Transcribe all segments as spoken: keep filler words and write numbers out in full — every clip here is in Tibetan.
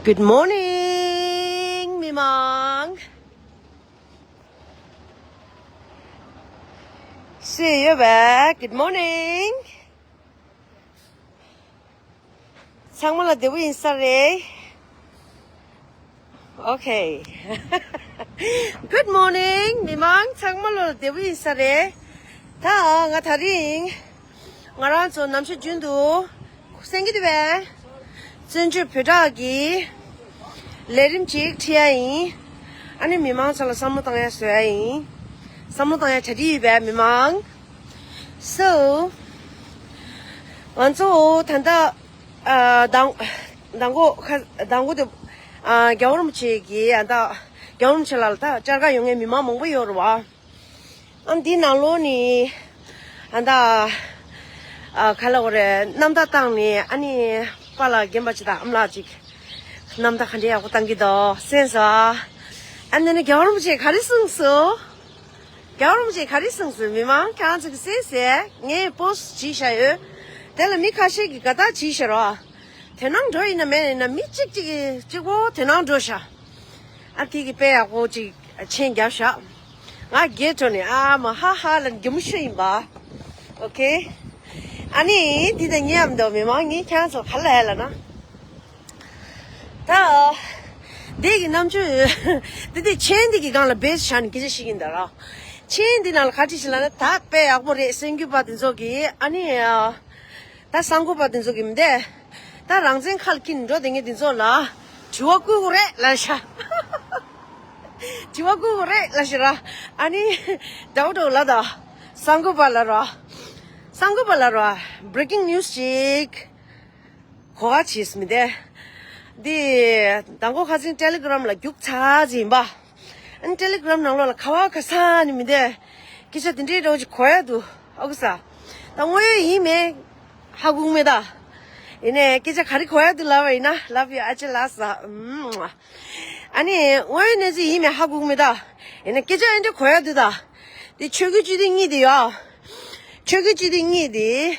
Good morning, མི་མང་། སུ་ཡོད་པས། Good morning། ཚང་མ་ལ་བདེ་པོ་ཡིན་ས་རེད། Okay། Good morning། མི་མང་ཚང་མ་ལ་བདེ་པོ་ཡིན་ས་རེད། ད་ང་དེ་རིང་ང་རང་ཚོ་ནམ་ཞག་རྒྱུན་དུ་གསན་གྱི་འདུག་པས། བཙན་བྱོལ་བོད་སྒྲ་གི་ལས་རིམ་ཅིག་ཁྲིད་ཡ་ཡིན། ཨ་ནི་མི་མང་ཚོ་ལ་བསམ་བློ་བཏང་ཡ་བཟོ་ཡ་ཡིན། བསམ་བློ་བཏང་ཡ་གྲ་སྒྲིག་ཡོད་པས་མི་མང་། So། ང་ཚོ་ད་ལྟ་ཨ་མདང་མདང་དགོང་ཁ་མདང་དགོང་དེ་ཨ་རྒྱལ་བ་རིན་པོ་ཆེ་གི་ཨ་ད་རྒྱལ་བ་རིན་པོ་ཆེ་ལ་ད་བཅར་ག་ཡོང་མཁན་མི་མང་མང་པོ་ཡོད་རེད་བ། ཨ་འདི་ནང་ལོགས་ནས་ཨ་ད་ཨ་ག་ལ་འོ་རེད། གནམ་ཐང་བཏང་ནས་ཨ་ནི་པཱ་ལགས་རྒན་པ་ཅིག་དང་ཨ་མ་ལགས་ཅིག་གནམ་ཐང་ག་འདྲ་ཡག་པོ་བཏང་གི་འདུག་གསན་སོང་། ཨ་ནི་ནི་རྒྱལ་བ་རིན་པོ་ཆེས་ག་རེ་གསུངས་སོང་། རྒྱལ་བ་རིན་པོ་ཆེས་ག་རེ་གསུངས་སོང་། མི་མང་ཁྱེད་རང་ཚོ་གིས་གསན་གསན། ངས་པོ་སི་ཊི་བྱས་བཞག་ཡོད། དེ་ལ་མི་ཁ་ཤས་ཀྱིས་དགའ་རྟགས་བྱས་བཞག་རོགས། དོ་སྣང་འགྲོ་ཡིན་ན་མེད་ཡིན་ན་མི་གཅིག་གཅིག་གཅིག་པོ་དོ་སྣང་འགྲོ་ཤག་ཨ་དེ་གི་དཔེ་ཡག་པོ་ཅིག་མཆན་བརྒྱབ་ཤག་ང་སྒེར་ཐོག་ནས་ཨ་མ་ཧ་ཧ་ལ་གད་མོ་ཤོར་ཡིན་པ། Okay། ཨ་ནི་འདི་དང་ཉེ་འམ་འདུག་མི་མང་ངས་ཁྱེད་རང་ཚོ་ག་ལ་ཧ་ལ་ན། ད། འདི་གི་རྣམ་དཔྱོད། འདི་དེ་མཆན་འདི་གི་སྒང་ལ་བེ་སི་བཞག་ནས་སྐད་ཆ་བཤད་ཀྱིན་འདུག་ར། མཆན་འདི་ནང་ལ་ག་རེ་བྲིས་ཤག་ལབ་ན་ད་དཔེ་ཡག་པོ་རེད། གསར་འགོད་པ་དེ་ཚོ་གིས་ཨ་ནི། ད་གསར་འགོད་པ་དེ་ཚོ་གིས་མི་འདས། ད་རང་བཙན་ཁ་ལ་འཁྱེར་ནས་འགྲོ་བསྡད་མཁན་དེ་ཚོ་ལ། དྲི་བ་བསྐུར་དགོས་རེད་ལབ་ཤག་དྲི་བ་བསྐུར་དགོས་རེད་ལབ་ཤག་ར། ཨ་ནི། འདྲ་བོ་འདྲ་བོ་ལབ་དང་། གསར་འགོད་པ་ལ་ར། གསར་འགོད་པ་ལ་ར། Breaking news ཅིག་གོ་བ་བྱས་མི་འདས། འདི་མདང་དགོང་ཁ་སང་ཊེ་ལི་གྷི་རམ་ལ་རྒྱུགས་ཚར་ཟིན་པ། ཨ་ནི་ཊེ་ལི་གྷི་རམ་ནང་ལོགས་ལ་ག་བ་ག་ས་ནས་མི་འདས། སྐད་ཆ་དེ་འདྲའི་འདྲ་བོ་ཅིག་གོ་ཡ་འདུག་ཨོ་ཁུ་ས། ད་དངོས་ཡོད་ཡིན་མིན་ཧ་གོ་གི་མེད་ད། ཡིན་ནའི་སྐད་ཆ་ག་རེ་གོ་ཡ་འདུག་ལབ་པ་ཡིན་ན། Love you ཨ་ཅེ་ལགས་ས། ཨུམ། ཨ་ནི་དངོས་ཡོད་གནས་ཚུལ་ཡིན་མིན་ཧ་གོ་གི་མེད་ད། ཡིན་ནའི་སྐད་ཆ་ཨེ་འདྲ་གོ་ཡ་འདུག་ད། དེ་ཆོས་བརྒྱུད་སྤྱི་འཐུས་གཉིས་དེ་ཡོད། ཆོས་བརྒྱུད་སྤྱི་འཐུས་གཉིས་དེ།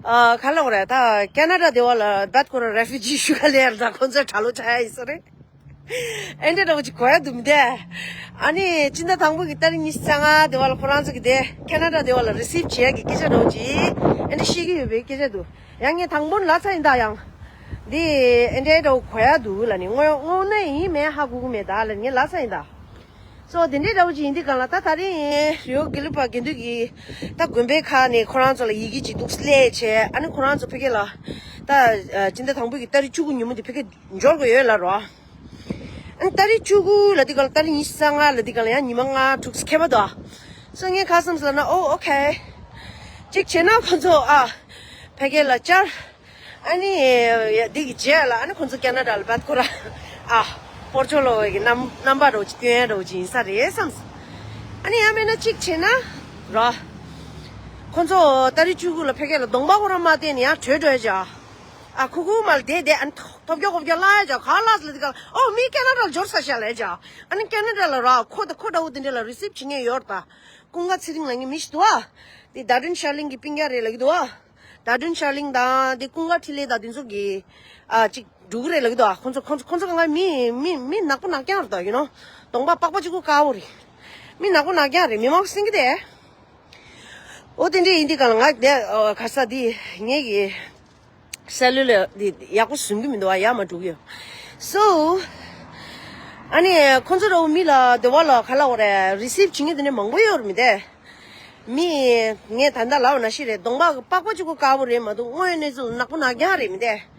ཨ་ག་ལབ་དགོས་རེད། ད་ཁེ་ན་ཌ་དེ་བ་ལ་བད་ཁོ་ར་རེ་ཕུ་ཇི་ཞུ་ག་ལེར་ད་ཁོང་ཚོའི་གྲྭ་ལོག་ཆགས་ཡ་ཡིན་ས་རེད། ཨེ་འདྲ་འདྲ་བོ་ཅིག་གོ་ཡ་འདུག་མི་འདས། ཨ་ནི་སྤྱི་ཟླ་དང་པོ་གི་ཏ་རིག་ཉི་ཤུ་རྩ་ལྔ་དེ་བ་ལ་ཁོ་རང་ཚོ་གི་དེ་ཁེ་ན་ཌ་དེ་བ་ལ་རི་སིབ་བྱེད་ཡ་གི་སྐད་ཆ་འདྲ་བོ་ཅིག་ཨེ་འདྲ་བཤད་ཀྱི་ཡོད་པའི་སྐད་ཆ་འདུག་ཡང་ངས་དང་པོ་ལབ་ཚར་ཡིན་ད། ཡང་འདི་ཨེ་འདྲའི་འདྲ་བོ་གོ་ཡ་འདུག་ལབ་ནི། དངོས་དངོས་གནས་ཡིན་མིན་ཧ་གོ་གི་མེད་ད་ལབ་ངས་ལབ་ཚར་ཡིན་ད། སོ་དེ་འདྲའི་འདྲ་བོ་ཅིག་ཡིན་དུས་སྒང་ལ། ད་དེ་རིང་རི་བོ་དགེ་ལུགས་པ་དགེ་འདུན་གྱི་ད་དགོན་པའི་ཁག་ནས་ཁོ་རང་ཚོ་ལ་ཡི་གེ་ཅིག་འདུག་སླེབས་བྱས། ཨ་ནི་ཁོ་རང་ཚོ་ཕ་གི་ལ་ད་ཨ་སྤྱི་ཟླ་དང་པོ་གི་ཏ་རིག་བཅུ་དགུ་ཉིན་མོ་དེ་ཕ་གི་འབྱོར་དགོས་ཡོད་ལབ་རོ། ཨ་ནི་ཏ་རིག་བཅུ་དགུ་ལབ་དུས་སྒང་ལ་ཏ་རིག་ཉི་ཤུ་རྩ་ལྔ་ལབ་དུས་སྒང་ལ་ཡང་ཉི་མ་ལྔ་དྲུག་ཙམ་ཁྱད་པར་འདུག་སོ་ངས་ཁ་བསམ་སོང་ན། ཨོ་ཨོ་ཁེ། གཅིག་བྱས་ན་ཁོ་ཚོ་ཨ་ཕ་གི་ལ་བཅར། ཨ་ནི་འདི་གི་རྗེས་ལ་ཨ་ནི་ཁོ་ཚོ་ཁེ་ན་ཌ་ལ་བད་ཁོ་ར་ཨ་སྤོ་ལོ་གི་རྣམ་རྣམ་པ་འདྲ་བོ་ཅིག་སྟོན་ཡ་འདྲ་བོ་ཅིག་ཡིན་ས་རེད་བསམ་སོང་། ཨ་ནི་ཡང་མིན་ན་གཅིག་བྱས་ན་ར། ཁོ་ཚོ་ཏ་རིག་བཅུ་དགུ་ལ་ཕ་གི་ལ་གདོང་པ་ཁོ་རང་མ་བསྟན་ནས་ཡང་བྲོས་འགྲོ་ཡ་ཅིག་ཨ་ཁུག་ཁུག་མ་ལ་བསྡད་བསྡད། ཨ་ནི་ཐོབ་རྒྱག་ཁོབ་རྒྱག་ལབ་ཡ་ཅིག་ག་ལ་ལ་དེ་ག་ཨོ་མི་ཁེ་ན་ཌ་ལ་འབྱོར་ཚར་ཤག་ལབ་ཡ་ཅིག་ཨ་ནི་ཁེ་ན་ཌ་ལ་ར་ཁོ་དང་ཁོ་འདྲ་བོ་དེ་འདྲ་ལ་རི་སིབ་བྱེད་མཁན་ཡོད་རེད་ད། ཀུན་དགའ་ཚེ་རིང་ལབ་མཁན་མི་ཞིག་འདུག་ཨ། དེ་ཟླ་སྒྲོན་ཤར་གླིང་གི་སྤུན་ཀྱག་རེད་ལབ་ཀྱི་འདུག་ཨ། ཟླ་སྒྲོན་ཤར་གླིང་དང་དེ་ཀུན་དགའ་འཕྲིན་ལས་དང་དེ་ཚོ་གི་ཨ་ཅིག་འགྲོ་གི་རེད་ལབ་ཀྱི་འདུག་ཨ། ཁོང་ཚོ་ཁོང་ཚོ་ཁོང་ཚོ་གང་ག་མི་མི་མི་ནག་པོ་ནག་རྐྱང་རེད་ད། ཡུ་ནོ། གདོང་པ་པགས་པ་གཅིག་པོ་དཀར་པོ་རེད། མི་ནག་པོ་ནག་རྐྱང་རེད། མི་མང་པོ་ཟིན་གྱི་རེད། འོ་དེ་འདྲ་ཡིན་དུས་སྒང་ལ་ང་དེ་ཨ་ག་ས་དེ་ངེད་ཀྱི་སེ་ལུ་ལར་དེ་ཡག་པོ་བཟུང་གི་མི་འདུག་ཨ། ཡར་མར་འགྲོ་གི་ཡོད། སོ་ཨ་ནི་ཁོང་ཚོ་འདྲ་བོ་མི་ལ་དེ་བ་ལ་ག་ལབ་དགོས་རེད། རི་སིབ་བྱེད་མཁན་དེ་འདྲ་མང་པོ་ཡོད་རེད་མི་འདས། མི་ངས་ད་ལྟ་ལབ་པ་ནང་བཞིན་རེད། གདོང་པ་གི་པགས་པ་གཅིག་པོ་དཀར་པོ་རེད་མ་གཏོགས་དངོས་ཡོད་གནས་ཚུལ་ནག་པོ་ནག་རྐྱང་རེད་མི་འདས།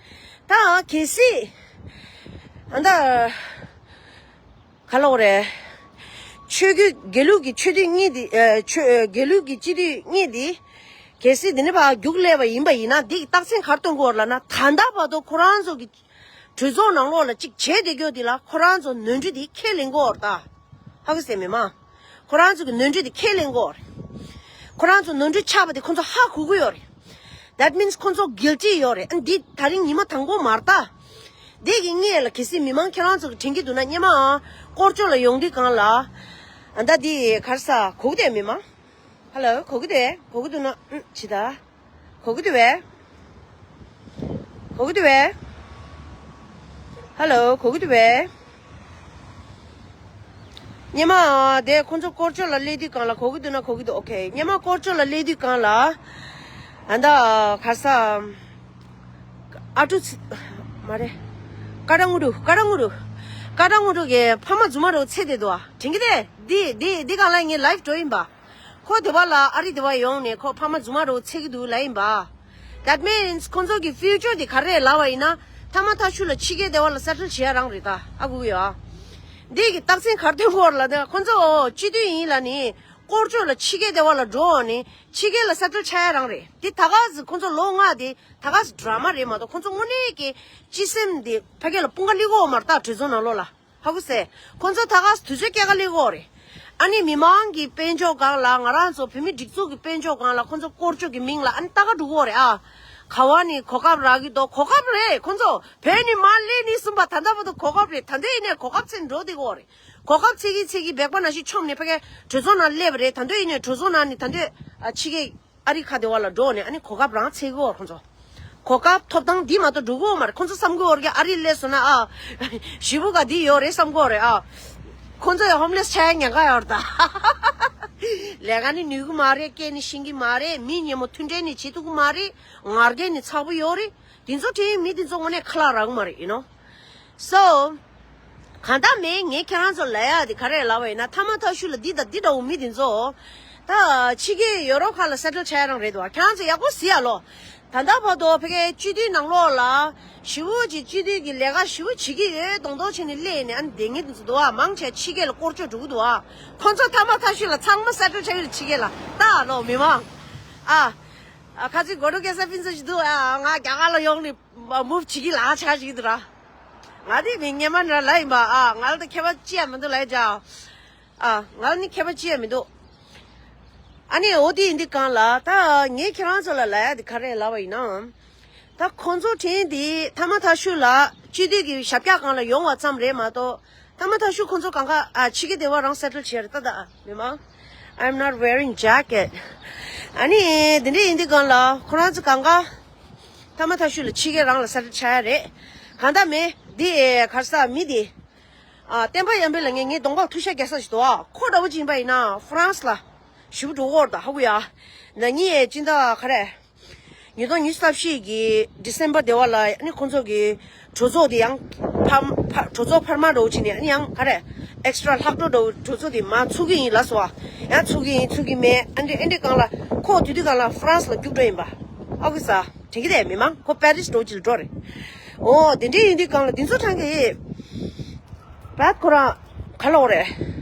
ད་གལ་སྲིད་ཨ་ད་ག་ལབ་དགོས་རེད། ཆོས་བརྒྱུད་དགེ་ལུགས་ཀྱི་ཆོས་སྡེ་གཉིས་དེ་ཨ་ཆོས་དགེ་ལུགས་ཀྱི་སྤྱི་འཐུས་གཉིས་དེ་གལ་སྲིད་དེ་འདྲ་ཕར་རྒྱུགས་སླེབས་པ་ཡིན་པ་ཡིན་ན། འདི་གི་རྟགས་མཚན་ག་རེ་སྟོན་གྱི་ཡོད་རེད་ལབ་ན། ད་ལྟ་བར་དུ་ཁོ་རང་ཚོ་གི་གྲོས་ཚོགས་ནང་ལོགས་ལ་ཅིག་བྱས་བསྡད་རྒྱུ་དེ་ལ་ཁོ་རང་ཚོ་ནོར་འཁྲུལ་དེ་ཁས་ལེན་གྱི་ཡོད་རེད་ད། ཧ་གོ་སོང་མི་མང་། ཁོ་རང་ཚོ་གི་ནོར་འཁྲུལ་དེ་ཁས་ལེན་གྱི་ཡོད་རེད། ཁོ་རང་ཚོ་ནོར་འཁྲུལ་ཆགས་པ་དེ་ཁོ་ཚོ་ཧ་གོ་གི་ཡོད་རེད། That means ཁོ་ཚོ་guilty ཡོད་རེད། ཨ་འདི་དེ་རིང་ཉི་མ་དང་པོ་མ་རེད་ད། འདི་གི་སྔོན་ལ་གལ་སྲིད་མི་མང་ཁྱེད་རང་ཚོ་གི་དྲན་གྱི་འདུག་ན། སྔོན་མ་ཨ་སྐོར་སྐྱོད་ལ་ཡོང་དུས་སྒང་ལ་ཨ་ད་འདི་ག་རེ་ཟ་གོ་གི་འདུག་མི་མང་། Hello གོ་གི་འདུག་གོ་གི་འདུག་ན། ཨུམ་ཅི་ད། གོ་གི་འདུག་གོ་གི་འདུག་ཧ་ལོ། གོ་གི་འདུག་པས། སྙེ་མ་དེ་ཁོང་ཚོ་སྐོར་ཅོག་ལ་སླེབས་དུས་གང་ལ་གོ་གི་འདུག་ན་གོ་གི་འདུག་ཨོ་ཁེ། སྙེ་མ་སྐོར་ཅོག་ལ་སླེབས་དུས་གང་ལ། ཨ་ད་ག་ས། ཨ་ཀྲུ་ཚི། མ་རེད། ཀ་ཏྲ་ངུ་རུ། ཀ་ཏྲ་ངུ་རུ། ཀ་ཏྲ་ངུ་རུ་གི་ཕ་མ་རྫུན་མ་རུ་ཚེ་དེ་འདུག་ཨ། དྲན་གི་དེ། འདི་འདི་འདི་གང་ལ་ངའི་ལའིབ་འགྲོ་ཡིན་པ། ཁོ་དེ་བ་ལ་ཨ་རི་དེ་བ་ཡོང་ནས་ཁོ་ཕ་མ་རྫུན་མ་རུ་ཚེ་གི་འདུག་ལ་ཡིན་པ། That means ཁོང་ཚོ་གི་ཕིའུ་ཅར་དེ་ག་རེ་ལབ་པ་ཡིན་ན། ཐ་མ་ཐ་ཤུ་ལ་ཕྱི་རྒྱལ་དེ་བ་ལ་སེ་ཊལ་བྱེད་ཡ་རང་རེད་ད། ཨ་གུ་ཡ། འདི་གི་རྟགས་མཚན་གར་ཐོན་གོ་ལ་དེ་ཁོང་ཚོ་སྤྱི་འཐུས་ཡིན་ལ་ནི། སྐོར་ཅོག་ལ་ཕྱི་རྒྱལ་དེ་བ་ལ་འགྲོ་ནི། ཕྱི་རྒྱལ་ལ་སེ་ཊལ་ཆགས་ཡ་རང་རེད། དེ་ད་ག་ཟི་ཁོང་ཚོ་ལོ་ལྔ་དེ་ད་ག་ཟི་ཌ་ར་མ་རེད་མ་གཏོགས་ཁོང་ཚོ་དངོས་གནས་ཀྱི་སྤྱི་སེམས་དེ་ཕ་གི་ལ་དཔུང་ཁ་སླེབས་གོ་མ་རེད་ད། གྲོས་ཚོགས་ནང་ལོགས་ལ། ཧ་གོ་སེ། ཁོང་ཚོ་ད་ག་དུས་ཚོད་སྐྱེལ་ག་སླེབས་ཡོད་རེད། ཨ་ནི་མི་མང་གི་དཔལ་འབྱོར་སྒང་ལ། ང་རང་ཚོ་བོད་མི་སྒྲིག་འཛུགས་ཀྱི་དཔལ་འབྱོར་སྒང་ལ་ཁོང་ཚོ་སྐོར་ཅོག་གི་མིང་ལ་ཨ་ནི་ལྟ་ག་འགྲོ་གི་ཡོད་རེད་ཨ། ག་བ་ནི་གོ་སྐབས་རག་གི་འདུག་གོ་སྐབས་རེད། ཁོང་ཚོ་བོད་ནས་མར་སླེབས་ནས་བཟུང་བ་ད་ལྟ་བར་དུ་གོ་སྐབས་རེད། ད་ལྟ་ཡིན་ནའི་གོ་སྐབས་འཚོལ་འགྲོ་བསྡད་ཀྱི་ཡོད་རེད། གོ་སྐབས་འཚོལ་གྱིན་འཚོལ་གྱིན་སྦེག་པ་ནང་བཞིན་མཆོངས་ནས་ཕ་གིའི་གྲོས་ཚོགས་ནང་སླེབས་པ་རེད། ད་ལྟ་ཡིན་ནའི་གྲོས་ཚོགས་ནང་ནས་ད་ལྟ་ཨ་ཕྱི་རྒྱལ། ཨ་རི་ཁ་བདེ་བ་ལ་འགྲོ་ནས་ཨ་ནི་གོ་སྐབས་རང་འཚོལ་གི་ཡོད་རེད་ཁོང་ཚོ། གོ་སྐབས་ཐོབ་ཐང་འདི་མ་གཏོགས་འགྲོ་གི་ཡོད་མ་རེད། ཁོང་ཚོ་བསམ་གི་ཡོད་རེད། ཨ་རི་སླེབས་སོང་ན་ཨ། ཞེ་པོ་ག་འདི་ཡོད་རེད་བསམ་གི་ཡོད་རེད་ཨ། ཁོང་ཚོ་ཡང་ཧོམ་ལེས་ཆགས་ཉེན་ཁ་ཡོད་རེད་ད། ལས་ཀ་ནི་ནུས་གི་མ་རེད། སྐད་ནི་ཤེས་གི་མ་རེད། མི་ཉེ་མོ་མཐུན་འབྲེལ་ནི་བྱེད་ཐུབ་གི་མ་རེད། ང་རྒྱལ་ནི་ཚ་པོ་ཡོད་རེད། དེ་ཚོ་དྲན་མི་དེ་ཚོ་དངོས་གནས་ཁ་ལག་རག་གི་མ་རེད། you know. So གང་ལྟར་མིན་ངས་ཁྱེད་རང་ཚོ་ལ་ཡ་དེ་ག་རེ་ལབ་པ་ཡིན་ན། ཐ་མ་ཐ་ཤུ་ལ་འདི་དང་འདི་འདྲ་བོ་མི་དེ་ཚོ་ད་ཕྱི་རྒྱལ་ཡོ་རོབ་ཁག་ལ་སེ་ཊལ་ཆགས་ཡ་རང་རེད་དོ། ཁྱེད་རང་ཚོ་ཡག་པོ་གཟིགས་ཡ་ལོ། ད་ལྟ་བར་དུ་ཕ་གིའི་སྤྱི་འཐུས་ནང་ལོགས་ལ་ཞེ་པོ་ཅིག་སྤྱི་འཐུས་ཀྱི་ལས་ཀ་ཞེ་པོ་བྱེད་ཀྱི་ཡོད་མདོག་མདོག་བྱས་ནས་སླེབས་ནས་ཨ་ནི་དེ་ངས་དེ་ཚོ་འདུག་ཨ། མང་ཆེ་ཕྱི་རྒྱལ་ལ་སྐོར་སྐྱོད་འགྲོ་གི་འདུག་ཨ། ཁོ་ཚོ་ཐ་མ་ཐ་ཤུ་ལ་ཚང་མ་སེ་ཊལ་ཆགས་ཡོད་རེད་ཕྱི་རྒྱལ་ལ། ད་ལོ་མི་མང་ཨ། ཨ་ཁ་ཚིག་གོ་འགྲོ་སྐད་ས་ཕིན་ཚོ་ཞིག་འདུག་ཨ། ང་རྒྱ་གར་ལ་ཡོང་ནས་མུབ་བྱེད་ཀྱི་ལ་ཆགས་ཀྱི་འདུག་ར། ང་དེ་མི་སྔན་མ་འདྲ་ལ་ཡིན་པ་ཨ། ང་ལ་ད་ཁྱད་པར་ཅི་ཡང་མི་འདུག་ལ་ཡ་ཅག་ཨ། ང་ལ་ནི་ཁྱད་པར་ཅི་ཡང་མི་འདུག་ཨ་ནི་འོ་དེ་ཡིན་དུས་གང་ལ་ད་ངས་ཁྱེད་རང་ཚོ་ལ་ལ་ཡ་དེ་ག་རེ་ལབ་པ་ཡིན་ནམ། ད་ཁོང་ཚོ་དྲན་དེ་ཐ་མ་ཐ་ཤུ་ལ་སྤྱི་འཐུས་ཀྱི་ཞབས་བཀྱག་སྒང་ལ་ཡོང་བ་ཙམ་རེད་མ་གཏོགས། ཐ་མ་ཐ་ཤུ་ཁོང་ཚོ་གང་ག་ཨ་ཕྱི་རྒྱལ་དེ་བ་རང་སེ་ཊལ་བྱས་རེད་ད་ད་མི་མང་། I'm not wearing jacket. ཨ་ནི་དེ་འདྲ་ཡིན་དུས་གང་ལ་ཁོ་རང་ཚོ་གང་ག་ཐ་མ་ཐ་ཤུ་ལ་ཕྱི་རྒྱལ་རང་ལ་སེ་ཊལ་ཆགས་ཡ་རེད། གང་ལྟར་མིན་འདི་གར་ས་མི་འདི་ཨ་བསྟན་པ་ཡར་འཕེལ་ལ་ངས་ངའི་གདོང་པར་ཐུག་ཤ་རྒྱག་ས་ཞིག་འདུག་ཨ། ཁོ་འདྲ་བོ་ཅིག་ཡིན་པ་ཡིན་ན་ཧྥ་རན་སི་ལ་ཞེ་པོ་འགྲོ་གི་ཡོད་རེད་ད། ཧ་གོ་ཡ། ན་ནིང་ཡའི་སྤྱི་ཟླ་ག་རེ། ཉིས་སྟོང་ཉི་ཤུ་རྩ་བཞི་གི་ཌི་སེམ་བར་དེ་བ་ལ་ཨ་ནི་ཁོང་ཚོ་གི་གྲོས་ཚོགས་དེ་ཡང་ཕ་ཕ་གྲོས་ཚོགས་འཕར་མ་འདྲ་བོ་བྱས་ནས་ཨ་ནི་ཡང་ག་རེ་ཨེག་སི་ཊ་ར་ལྷག་འཕྲོ་འདྲ་བོ་གྲོས་ཚོགས་དེ་མར་ཚུགས་ཀྱི་ཡིན་ལབ་སོང་ཨ། ཡང་ཚུགས་ཀྱི་ཡིན་ཚུགས་ཀྱི་མེད། ཨ་འདྲེ་ཨ་འདྲེ་སྒང་ལ་ཁོ་དེ་དུས་སྒང་ལ་ཧྥ་རན་སི་ལ་རྒྱུགས་འགྲོ་ཡིན་པ། ཨོ་ཁེ་ས་དྲན་གྱི་རེད། མི་མང་ཁོ་པེ་རི་སི་འདྲ་བོ་ཅིག་ལ་འགྲོ་རེད། ཨོ་དེ་འདྲེ་ཡིན་དུས་སྒང་ལ་དེ་ཚོ་ཚང་གི་བད་ཁོ་རང་ག་ལ་འོ་རེད།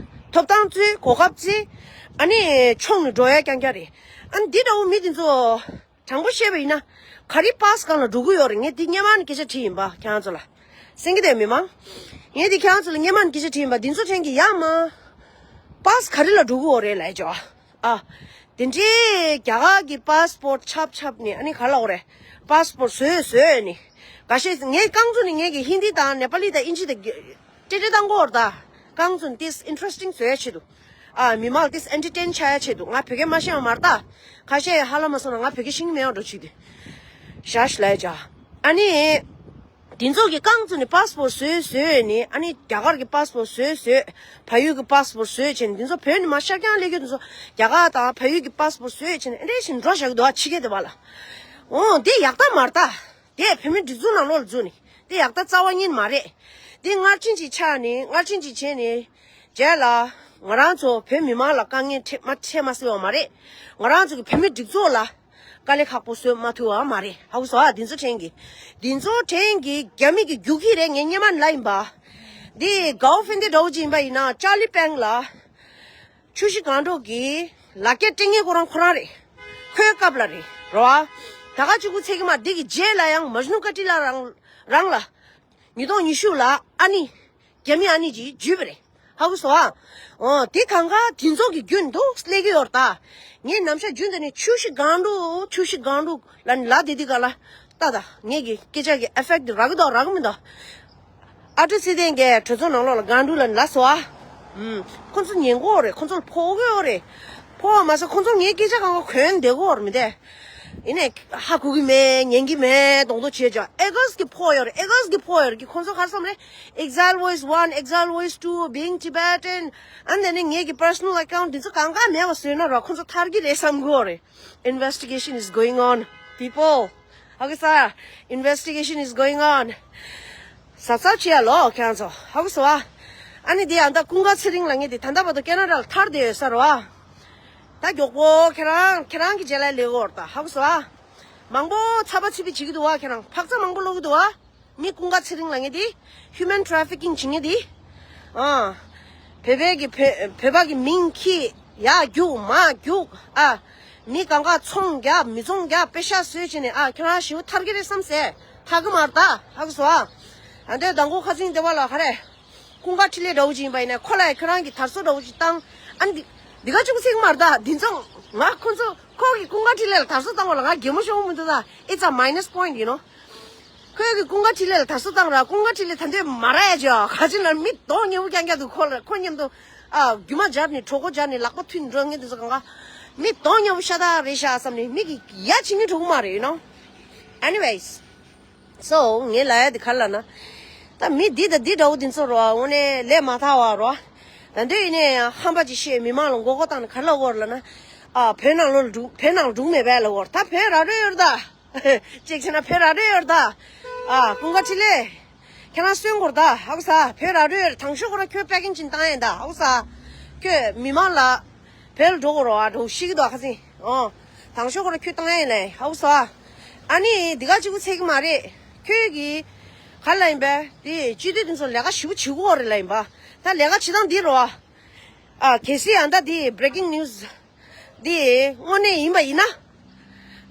ཐོབ་ཐང་བཙལ། གོ་སྐབས་བཙལ། ཨ་ནི་མཆོངས་ནས་འགྲོ་ཡ་རྐྱང་རྐྱང་རེད། ཨ་ནི་འདི་འདྲ་བོ་མི་དེ་ཚོ། དྲང་པོ་བཤད་པ་ཡིན་ན། ག་རེ་པ་སི་སྒང་ལ་འགྲོ་གི་ཡོད་རེད། ངས་འདི་སྔན་མ་ནས་སྐད་ཆ་དྲིས་ཡིན་པ་ཁྱེད་རང་ཚོ་ལ། གསན་གྱི་འདུག་མི་མང་། ངས་འདི་ཁྱེད་རང་ཚོ་ལ་སྔན་མ་ནས་སྐད་ཆ་དྲིས་ཡིན་པ། འདི་ཚོ་ཕྲན་གྱི་ཡ་མ། པ་སི་ག་རེ་ལ་འགྲོ་གི་ཡོད་རེད་ལབ་ཡ་ཅོ། ཨ། དེ་འདྲའི་རྒྱ་གར་གྱི་པ་སི་པོར་ཊི་ཆབ་ཆབ་ནས་ཨ་ནི་ག་ལ་འོ་རེད། པ་སི་པོར་ཊི་བཟོས་བཟོས་ནས། འགའ་ཤས་ངས་རྐང་བཙུགས་ནས་ངས་ཀྱི་ཧིན་དི་དང་ནེ་པ་ལི་དང་ཨིན་ཇི་དང་། ཏྲེ་ཏྲེ་བཏང་གོ་ར་ད། རྐང་བཙུགས་ཏིས་ཨིན་ཊ་རེ་སི་ཊིང་བཟོ་ཡ་ཆེད་དུ། ཨ་མི་མང་ཏིས་ཨེན་ཊར་ཊེན་ཆགས་ཡ་ཆེད་དུ། ང་བོད་སྐད་མ་ཤེས་པ་མ་རེད་ད། ཁ་ཤས་ཧ་ལམ་མ་སོང་ན་ང་བོད་སྐད་ཤེས་ཀྱི་མེད་པ་འགྲོ་ཆེད་དུ། ཞག་ཞིག་ལ་ཡ་ཅག་ཨ་ནི། དེ་ཚོ་གི་རྐང་བཙུགས་ནས་པ་སི་པོར་བཟོས་བཟོས་ནས། ཨ་ནི་རྒྱ་གར་གི་པ་སི་པོར་བཟོས་བཟོས། བལ་ཡུལ་གི་པ་སི་པོར་བཟོས་བྱས་ནས། དེ་ཚོ་བོད་ནས་མར་ཤར་རྐྱང་སླེབས་རྒྱུ་དེ་ཚོ་རྒྱ་གར་དང་བལ་ཡུལ་གི་པ་སི་པོར་བཟོས་བྱས་ནས་ཨེ་འདྲས་ཞིག་འགྲོ་བཞག་གི་འདུག་ཨ། ཕྱི་རྒྱལ་དེ་བ་ལ། འོ་དེ་ཡག་རྟགས་མ་རེད་ད། དེ་བོད་མི་སྒྲིག་འཛུགས་ནང་ལོགས་ལ་འཛུལ་ནས་དེ་ཡག་རྟགས་རྩ་བ་ཉིད་མ་རེད། དེ་སྔར་ཕྱིན་ཅིག་ཆགས་ནས་སྔར་ཕྱིན་ཅིག་བྱས་ནས། རྗེས་ལ་ང་རང་ཚོ་བོད་མི་མང་ལ་དཀའ་ངལ་འཕྲད་མ་འཕྲད་མ་སྲིད་པ་མ་རེད། ང་རང་ཚོ་གི་བོད་མི་སྒྲིག་འཛུགས་ལ་དཀའ་ལས་ཁག་པོ་བཟོས་མ་ཐུབ་པ་མ་རེད། ཧ་གོ་སོང་ཨ། དེ་ཚོ་ཕྲན་གྱི་དེ་ཚོ་ཕྲན་གྱི་རྒྱ་མི་གི་རྒྱུག་ཁྱི་རེད། ངས་སྔན་མ་ནས་ལབ་ཡིན་པ། དེ་གའོ་ཧྥིན་དེ་འདྲ་བོ་ཅིག་ཡིན་པ་ཡིན་ན་ཅར་ལི་པེང་ལ། ཆུ་བཞི་སྒང་དྲུག་གི་ལག་སྐྱེས་སྤྲད་མཁན་ཁོ་རང་ཁོ་རང་རེད། ཁོའི་སྐབས་ལ་རེད་རོ་ཨ། ད་ག་གཅིག་པུ་ཚད་ཀྱི་མ། འདི་གི་རྗེས་ལ་ཡང་མཇ་ནུ་ཀ་ཏི་ལ་རང་རང་ལ། ཉིས་སྟོང་ཉི་ཤུ་ལ་ཨ་ནི། རྒྱ་མི་ཨ་ནི་ཅིག་འཇུས་པ་རེད། ཧ་གོ་སོང་ཨ། འོ་དེ་གང་ག་དེ་ཚོ་གི་རྒྱུན་དུ་སླེབས་ཀྱི་ཡོད་རེད་ད། ངས་ནམ་ཞག་རྒྱུན་དུ་ནས་ཆུ་བཞི་སྒང་དྲུག་ཆུ་བཞི་སྒང་དྲུག་ལ་ནི་ལབ་བསྡད་དུས་ག་ལ། ལྟ་ད། ངེད་ཀྱི་སྐད་ཆ་གི་ཨེ་ཕེག་ཊི་རག་གི་འདུག་རག་གི་མི་འདུག་ཨ་ཀྲུ་ཚེ་བརྟན་གྱིས་གྲོས་ཚོགས་ནང་ལོགས་ལ་སྒང་དྲུག་ལབ་ནས་ལབ་སོང་ཨ། ཨུམ། ཁོ་ཚོ་ཉན་གི་ཡོད་རེད། ཁོ་ཚོ་ལ་ཕོག་གི་ཡོད་རེད། ཕོག་པ་མ་ཟད་ཁོ་ཚོ་ངའི་སྐད་ཆ་གང་ག་གོན་བསྡད་ཀྱི་ཡོད་རེད་མི་དེ། ཡིན་ནའི་ཧ་གོ་གི་མེད། ཉན་གི་མེད། གདོང་ཐོག་བྱས་ཀྱང་ཨེ་གོས་ཀྱི་ཕོག་ཡོད་རེད། ཨེ་གོས་ཀྱི་ཕོག་ཡོད་རེད། ཁོང་ཚོ་ག་རེ་བསམ་རེད། Exile Voice One, Exile Voice Two, Being Tibetan. ཨ་ནི་ནི་ངེད་ཀྱི་personal account འདི་ཚོ་གང་ག་མེད་པ་བཟོས་ན་ར་ཁོང་ཚོ་ཐར་གི་རེད་བསམ་གི་ཡོད་རེད། Investigation is going on, people. ཧ་གོ་ས། Investigation is going on. གཟབ་གཟབ་བྱེད་ཡ་ལོ་ཁྱེད་རང་ཚོ། ཧ་གོ་སོང་ཨ། ཨ་ནི་དེ་ཡང་ད་ཀུན་དགའ་ཚེ་རིང་ལབ་མཁན་དེ་ད་ལྟ་བར་དུ་ཁེ་ན་ཌ་ལ་ཐར་བསྡད་ཡོད་ས་རེད་བ། ད་མགྱོགས་པོ་ཁྱེད་རང་ཁྱེད་རང་གི་རྗེས་ལ་སླེབས་ཀྱི་ཡོད་རེད་ད། ཧ་གོ་སོང་ཨ། མང་པོ་ཚ་པ་ཚི་པི་བྱེད་ཀྱི་འདུག་བ། ཁྱེད་རང་འཕག་འཚག་མང་པོ་སློག་གི་འདུག་བ། མི་ཀུན་དགའ་ཚེ་རིང་ལབ་མཁན་དེ། Human trafficking བྱེད་མཁན་དེ། ཨ། བོད་པའི་གི་བོད་བོད་པ་གི་མིང་ཁྱེར། ཡར་རྒྱུག་མར་རྒྱུག་ཨ། མི་གང་ག་ཚོང་རྒྱག་མི་ཚོང་རྒྱག་པེ་ཤག་བཟོས་བྱས་ནས་ཨ། ཁྱེད་རང་ཞེ་པོ་ཐར་གི་རེད་བསམ་སེ། ཐར་གི་མ་རེད་ད། ཧ་གོ་སོང་ཨ། ཨ་འདྲའི་མདང་དགོང་ཁ་སང་སྡེ་བ་ལ་ཧ་རེ། ཀུན་དགའ་འཕྲིན་ལས་འདྲ་བོ་ཅིག་ཡིན་པ་ཡིན་ན་ཁོ་ལ་ཡ་ཁྱེད་རང་གི་དར་སྲོལ་འདྲ་བོ་ཅིག་བཏང་། ཨ་འདི་འདི་ག་ཅུང་ཟད་མ་རེད་ད། འདི་ཚོ་ང་ཁོ་ཚོ་ཁོ་གི་ཀུན་དགའ་འཕྲིན་ལས་ལ་དར་སྲོལ་བཏང་བ་ལ་ང་གད་མོ་ཤོར་གི་མི་འདུག་ད། It's a minus point, you know. ཁོས་གི་ཀུན་དགའ་འཕྲིན་ལས་ལ་དར་སྲོལ་བཏང་ར། ཀུན་དགའ་འཕྲིན་ལས་ད་འདོད་མ་ར་ཡ་ཅོ་ག་ཅི་ན་མི་གདོང་ཉེ་བོ་རྐྱང་རྐྱང་འདུག་ཁོ་ལ་ཁོ་མཉམ་དུ་ཨ་རྒྱུ་མ་སྦྱར་ནས་གྲོད་ཁོག་སྦྱར་ནས་ལག་པ་མཐུད་འགྲོ་མཁན་དེ་ཚོ་གང་ག་མི་གདོང་ཉེ་བོ་ཤ་སྟག་རེད་ཤག་བསམ་ནས་མི་གི་ཡ་བྱེད་མི་འགྲོ་གི་མ་རེད། You know. Anyways, so ངས་ལབ་ཡ་དེ་ག་རེ་ལབ་ན། ད་མི་འདི་དང་འདི་འདྲ་བོ་འདི་ཚོ་རོ་དངོས་གནས་ལས་མ་ཐར་བ་རོ། ད་འདོད་ཡིན་ནའི་ཡང་ཧམ་པ་ཅིག་བཤད་མི་མང་ལ་མགོ་སྐོར་བཏང་ནས་ག་རེ་ལབ་དགོས་རེད་ལབ་ན། ཨ་བོད་ནང་ལོགས་ལ་འགྲོ་བོད་ནང་ལ་འགྲོ་གི་མེད་པས་ལབ་དགོས་རེད། ད་བོད་ར་སྤྲོད་ཡོད་རེད་ད། ཅིག་བྱས་ན་བོད་ར་སྤྲོད་ཡོད་རེད་ད། ཨ་ཀུན་དགའ་འཕྲིན་ལས། ཁྱེད་རང་གསོན་དགོས་རེད་ད། ཧ་གོ་ས། བོད་ར་སྤྲོད་ཡོད་རེད། དང་ཤོས་ཁོ་རང་ཁྱོད་པེ་ཀིང་ཅིག་བཏང་ཡིན་ད། ཧ་གོ་ས། ཁྱོད་མི་མང་ལ་བོད་ལ་འགྲོ་དགོས་རེད་བ། འགྲོ་ཤེས་ཀྱི་འདུག་ཁ་སང་། ཨོ། དང་ཤོས་ཁོ་རང་ཁྱོད་བཏང་ཡིན་ལས། ཧ་གོ་ས། ཨ་ནི་འདི་ག་གཅིག་པུ་ཚད་ཀྱི་མ་རེད། ཁྱོད་ཀྱིས་ག་ལ་ཡིན་པས་དེ་སྤྱི་འཐུས་དེ་ཚོ་ལས་ཀ་ཞེ་པོ་བྱེད་དགོས་རེད་ལ་ཡིན་པ། ད་ལས་ཀ་བྱེད་སྟངས་འདི་རེད་བ། ཨ་གལ་སྲིད་ཡང་ད་འདི་breaking news འདི་དངོས་གནས་ཡིན་པ་ཡིན་ན།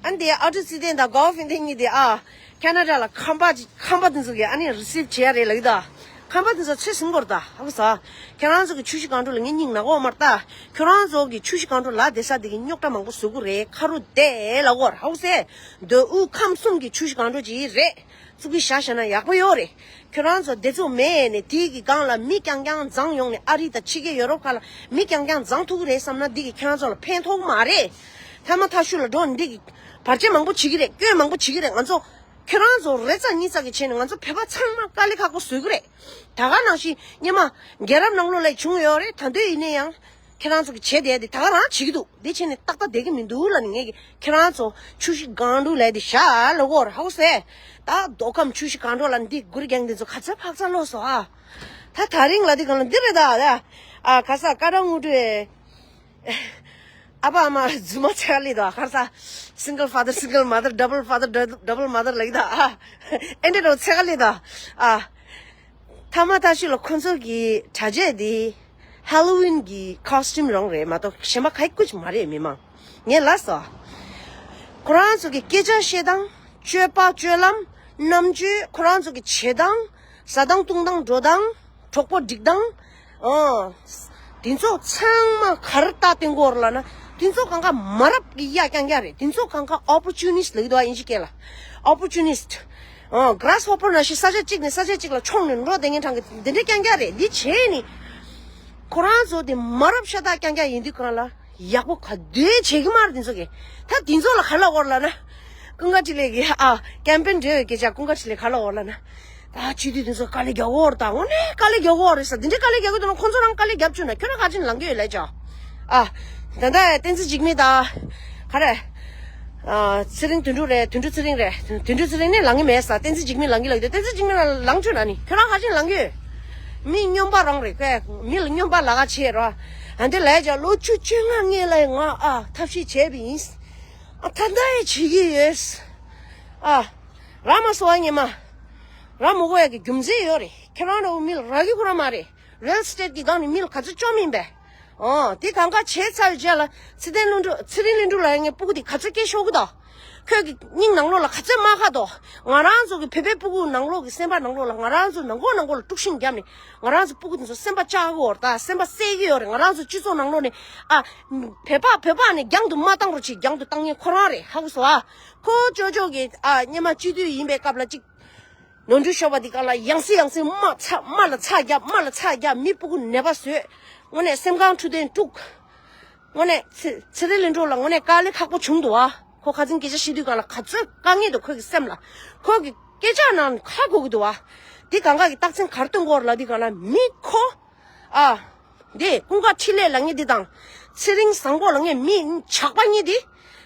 ཨ་ནི་དེ་ཨ་ཏི་སི་ཏན་དང་གོ་ཕི་ཏན་གཉིས་དེ་ཨ་ཁེ་ན་ཌ་ལ་ཁམས་པ་ཅིག་ཁམས་པ་དེ་ཚོ་གིས་ཨ་ནི་རི་སིབ་བྱེད་ཡ་རེད་ལབ་ཀྱི་ད། ཁམས་པ་དེ་ཚོ་ཚོད་ཟིན་དགོས་རེད་ད། ཧ་གོ་ས། ཁྱེད་རང་ཚོ་གི་ཆུ་བཞི་སྒང་དྲུག་ལ་ངས་སྙིང་ནག་པོ་མ་རེད་ད། ཁྱོད་རང་ཚོ་གི་ཆུ་བཞི་སྒང་དྲུག་ལ་བསྡད་ས་དེ་གི་རྙོག་དྲ་མང་པོ་བཟོ་གི་རེད། ཁ་རུ་བསྡད་ལབ་དགོས་རེད། ཧ་གོ་སེ། མདོ་དབུས་ཁམས་གསུམ་གི་ཆུ་བཞི་སྒང་དྲུག་ཅིག་རེད། བཙུགས་གི་བཞག་བཞག་ན་ཡག་པོ་ཡོད་རེད། ཁྱོད་རང་ཚོ་སྡེ་ཚོགས་མེད་ནས་དེའི་གི་སྒང་ལ་མི་རྐྱང་རྐྱང་བརྫངས་ཡོང་ནས་ཨ་རི་དང་ཕྱི་རྒྱལ་ཡོ་རོབ་ཁག་ལ་མི་རྐྱང་རྐྱང་བརྫངས་ཐུབ་ཀྱི་རེད་བསམ་ན་འདི་གི་ཁྱོད་རང་ཚོ་ལ་ཕན་ཐོགས་མ་རེད། ཐ་མ་ཐ་ཤུ་ལ་འགྲོ་འདི་གི་བར་ཆད་མང་པོ་བྱེད་ཀྱི་རེད། སྐྱོན་མང་པོ་བྱེད་ཀྱི་རེད། ང་ཚོ་ཁྱོད་རང་ཚོ་རེ་ཙམ་གཉིས་ཙམ་གི་བྱས་ནས་ང་ཚོ་བོད་པ་ཚང་མ་དཀའ་ལས་ཁག་པོ་བཟོ་གི་རེད། ད་ག་ནང་བཞིན་སྔོན་མ་རྒྱལ་རབས་ནང་ལོགས་ལ་བྱུང་ཡོད་རེད། ད་འདོད་ཡིན་ན་ཡང་། ཁྱེད་རང་ཚོ་གི་བྱས་བསྡད་དེ་ད་ག་རང་བྱེད་ཀྱི་འདུག་འདི་བྱས་ནས་ཏག་ཏག་བསྡད་ཀྱི་མི་འདུག་ལབ་ནས་ངས་ཀྱི་ཁྱེད་རང་ཚོ་ཆུ་བཞི་སྒང་དྲུག་ལས་དེ་བཞག་ལབ་དགོས་རེད། ཧ་གོ་སེ། ད་མདོ་ཁམས་ཆུ་བཞི་སྒང་དྲུག་ལ་འདི་གུར་རྒྱང་འདི་ཚོ་ག་ཚོད་ཕག་ཚ་ལོས་སོ་ཨ། ད་ད་རིང་ལ་འདི་གང་ལ་འདི་རེད་ད་ད། ཨ་ཁ་ས་ཀ་ཌ་དངོས་གྲུབ། ཨ་ཕ་ཨ་མ་རྫུན་མ་ཚད་ལས་ད་ཁ་ས། single father single mother double father double mother ལབ་ཀྱི་ད་ཨ། ཨེ་འདྲ་རོ་ཚད་ལས་ད་ཨ། ཐ་མ་ཐ་ཤི་ལ་ཁོ་ཚོ་གི་གྲྭ་ཆས་དེ་ཧ་ལོ་ཝིན་གི་ཁོ་སི་ཊིམ་རང་རེད་མ་གཏོགས་གཞན་པ་ག་ཡི་ཀུ་ཅི་མ་རེད། མི་མང་ངས་ལབ་སོང་། ཁོ་རང་ཚོ་གི་སྐད་ཆ་བཤད་སྟངས། སྤྱོད་པ་སྤྱོད་ལམ། རྣམ་དཔྱོད། ཁོ་རང་ཚོ་གི་བྱེད་སྟངས། ཟ་སྟངས་བཏུང་སྟངས་འགྲོ་སྟངས། གྲོགས་པོ་སྒྲིག་སྟངས། ཨོ། དེ་ཚོ་ཚང་མ་ག་རེ་ལྟ་སྟེ་འགོར་ལ་ན། དེ་ཚོ་གང་ག་མ་རབས་ཀྱི་ཡ་རྐྱང་རྐྱང་རེད། དེ་ཚོ་གང་ག་ཨོ་པོར་ཅུ་ནི་སི་ཊི་ལབ་ཀྱི་འདུག་ཨ་དབྱིན་ཇི་སྐད་ལ། ཨོ་པོར་ཅུ་ནི་སི་ཊི། ཨོ་གྷ་ར་སི་ཧོ་པར་ནང་བཞིན་ས་ཆ་གཅིག་ནས་ས་ཆ་གཅིག་ལ་མཆོང་ནས་འགྲོ་བསྡད་མཁན་གྲངས་ཀྱི་འདི་འདྲའི་རྐྱང་རྐྱང་རེད། འདི་བྱས་ནི། ཁོ་རང་ཚོ་དེ་མ་རབས་ཤ་སྟག་རྐྱང་རྐྱང་ཡིན་དུས་གང་ལ་ཡག་པོ་ག་དུས་བྱེད་ཀྱི་མ་རེད་དེ་ཚོ་གི། ད་དེ་ཚོ་ལ་ག་ལབ་དགོས་རེད་ལབ་ན། ཀུན་དགའ་འཕྲིན་ལས་ཀྱི་ཨ་ཀེམ་པེན་འབྲེལ་བའི་སྐད་ཆ་ཀུན་དགའ་འཕྲིན་ལས་ག་ལབ་དགོས་རེད་ལབ་ན། ད་སྤྱི་འཐུས་དེ་ཚོ་དཀའ་ལས་རྒྱག་གི་ཡོད་རེད། ད་དངོས་གནས་དཀའ་ལས་རྒྱག་གི་ཡོད་རེད་ཟེར། འདི་འདྲའི་དཀའ་ལས་རྒྱག་གི་འདུག་ན་ཁོང་ཚོ་རང་དཀའ་ལས་རྒྱབ་བཅུག་ན་ཁྱོད་རང་ག་ཅིག་ལངས་ཀྱི་ཡོད་ལབ་ཅོ། ཨ། ད་ལྟ་བསྟན་འཛིན་འཇིགས་མེད་ད། ག་རེ། ཨ། ཚེ་རིང་དོན་གྲུབ་རེད། དོན་གྲུབ་ཚེ་རིང་རེད། དོན་གྲུབ་ཚེ་རིང་ནས་ལངས་ཀྱི་མེད་ས། བསྟན་འཛིན་འཇིགས་མེད་ལངས་ཀྱི་ལབ་ཀྱི་འདུག་བསྟན་འཛིན་འཇིགས་མེད་ལ་ལངས་བཅུག་ན་ནི་ཁྱོད་རང་ག་ཅིག་ལངས་ཀྱི་ཡོད། མི་སྨྱོན་པ་རང་རེད་ཀ། མི་ལ་སྨྱོན་པ་ལ་ཁ་བྱེད་རོ། ཨ་འདི་ལས་ཀྱང་ལོ་བཅུ་བཅོ་ལྔ་སྔོན་ལ་ང་ཨ་ཐབས་ཤེས་བྱས་པ་ཡིན། ཨ་ད་ལྟ་ཡང་བྱེད་ཀྱི་ཡོད། ཨ། ར་མ་སོ་བ་ཉི་མ། ར་མ་གོ་ཡ་གི་རྒྱུ་མཚན་ཡོད་རེད། ཁྱེད་རང་འདྲ་བོ་མི་ལ་རག་གི་ཁོ་རང་མ་རེད། རེལ་སི་ཊེཊ་གི་སྒང་ནས་མི་ལ་ག་ཚོད་བཅོམ་ཡིན་པས། ཨོ། དེ་གང་ག་བྱས་ཚར་བའི་རྗེས་ལ་ཚེ་བརྟན་ལྷུན་གྲུབ་ཚེ་རིང་ལྷུན་གྲུབ་ལ་ཡང་ངས་སྤུ་གུ་དེ་ག་ཚོད་སྐྱེ་ཤོག་གི་ད། ཁོས་ཀྱི་སྙིང་ནང་ལོགས་ལ་ག་ཚོད་མ་ཁ་དོ། ང་རང་ཚོ་གི་བོད་པའི་སྤུ་གུ་ནང་ལོགས་ཀྱི་སེམས་པ་ནང་ལོགས་ལ་ང་རང་ཚོ་ནང་ཁོག་ནང་ཁོག་ལ་དཀྲུག་ཤིང་བརྒྱབ་ནས་ང་རང་ཚོ་སྤུ་གུ་དེ་ཚོ་སེམས་པ་བཅག་གི་ཡོད་རེད་ད། སེམས་པ་གསད་ཀྱི་ཡོད་རེད། ང་རང་ཚོ་སྤྱི་ཚོགས་ནང་ལོགས་ནས་ཨ། བོད་པ་བོད་པ་ནས་རྒྱང་དུ་མ་བཏང་རོགས་བྱེད། རྒྱང་དུ་བཏང་མཁན་ཁོ་རང་རེད། ཧ་གོ་སོང་ཨ། ཁོ་ཅོ་ཅོ་གི་ཨ་སྔོན་མ་སྤྱི་འཐུས་ཡིན་པའི་སྐབས་ལ་ཅིག་ནོར་འཁྲུལ་ཤོར་བ་འདི་ག་ལ་ཡང་སེ་ཡང་སེ་རྨ་ཚ་རྨ་ལ་ཚ་རྒྱབ། རྨ་ལ་ཚ་རྒྱབ། མི་སྤུ་གུ་ནད་པ་བཟོས། དངོས་གནས་སེམས་ཁམས་འཕྲོད་བསྟེན་དཀྲུགས། དངོས་གནས་ཚེ་ཚེ་རིང་ལྷུན་གྲུབ་ལ་དངོས་གནས་དཀའ་ལས་ཁག་པོ་བྱུང་འདུག་ཨ། ཁོ་ཁ་སང་སྐད་ཆ་བཤད་དུས་སྒང་ལ་ག་ཚོད་དཀའ་ངལ་འདུག་ཁོ་གི་སེམས་ལ། ཁོ་གི་སྐད་ཆ་ནང་ཧ་གོ་གི་འདུག་བ། དེ་གང་ག་གི་རྟགས་མཚན་ག་རེ་སྟོན་གྱི་ཡོད་རེད་ལབ་དུས་སྒང་ལ་མི་ཁོ། ཨ། འདི་ཀུན་དགའ་འཕྲིན་ལས་ལབ་མཁན་འདི་དང་། ཚེ་རིང་བཟང་པོ་ལབ་མཁན་མི་ཇག་པ་གཉིས་འདི།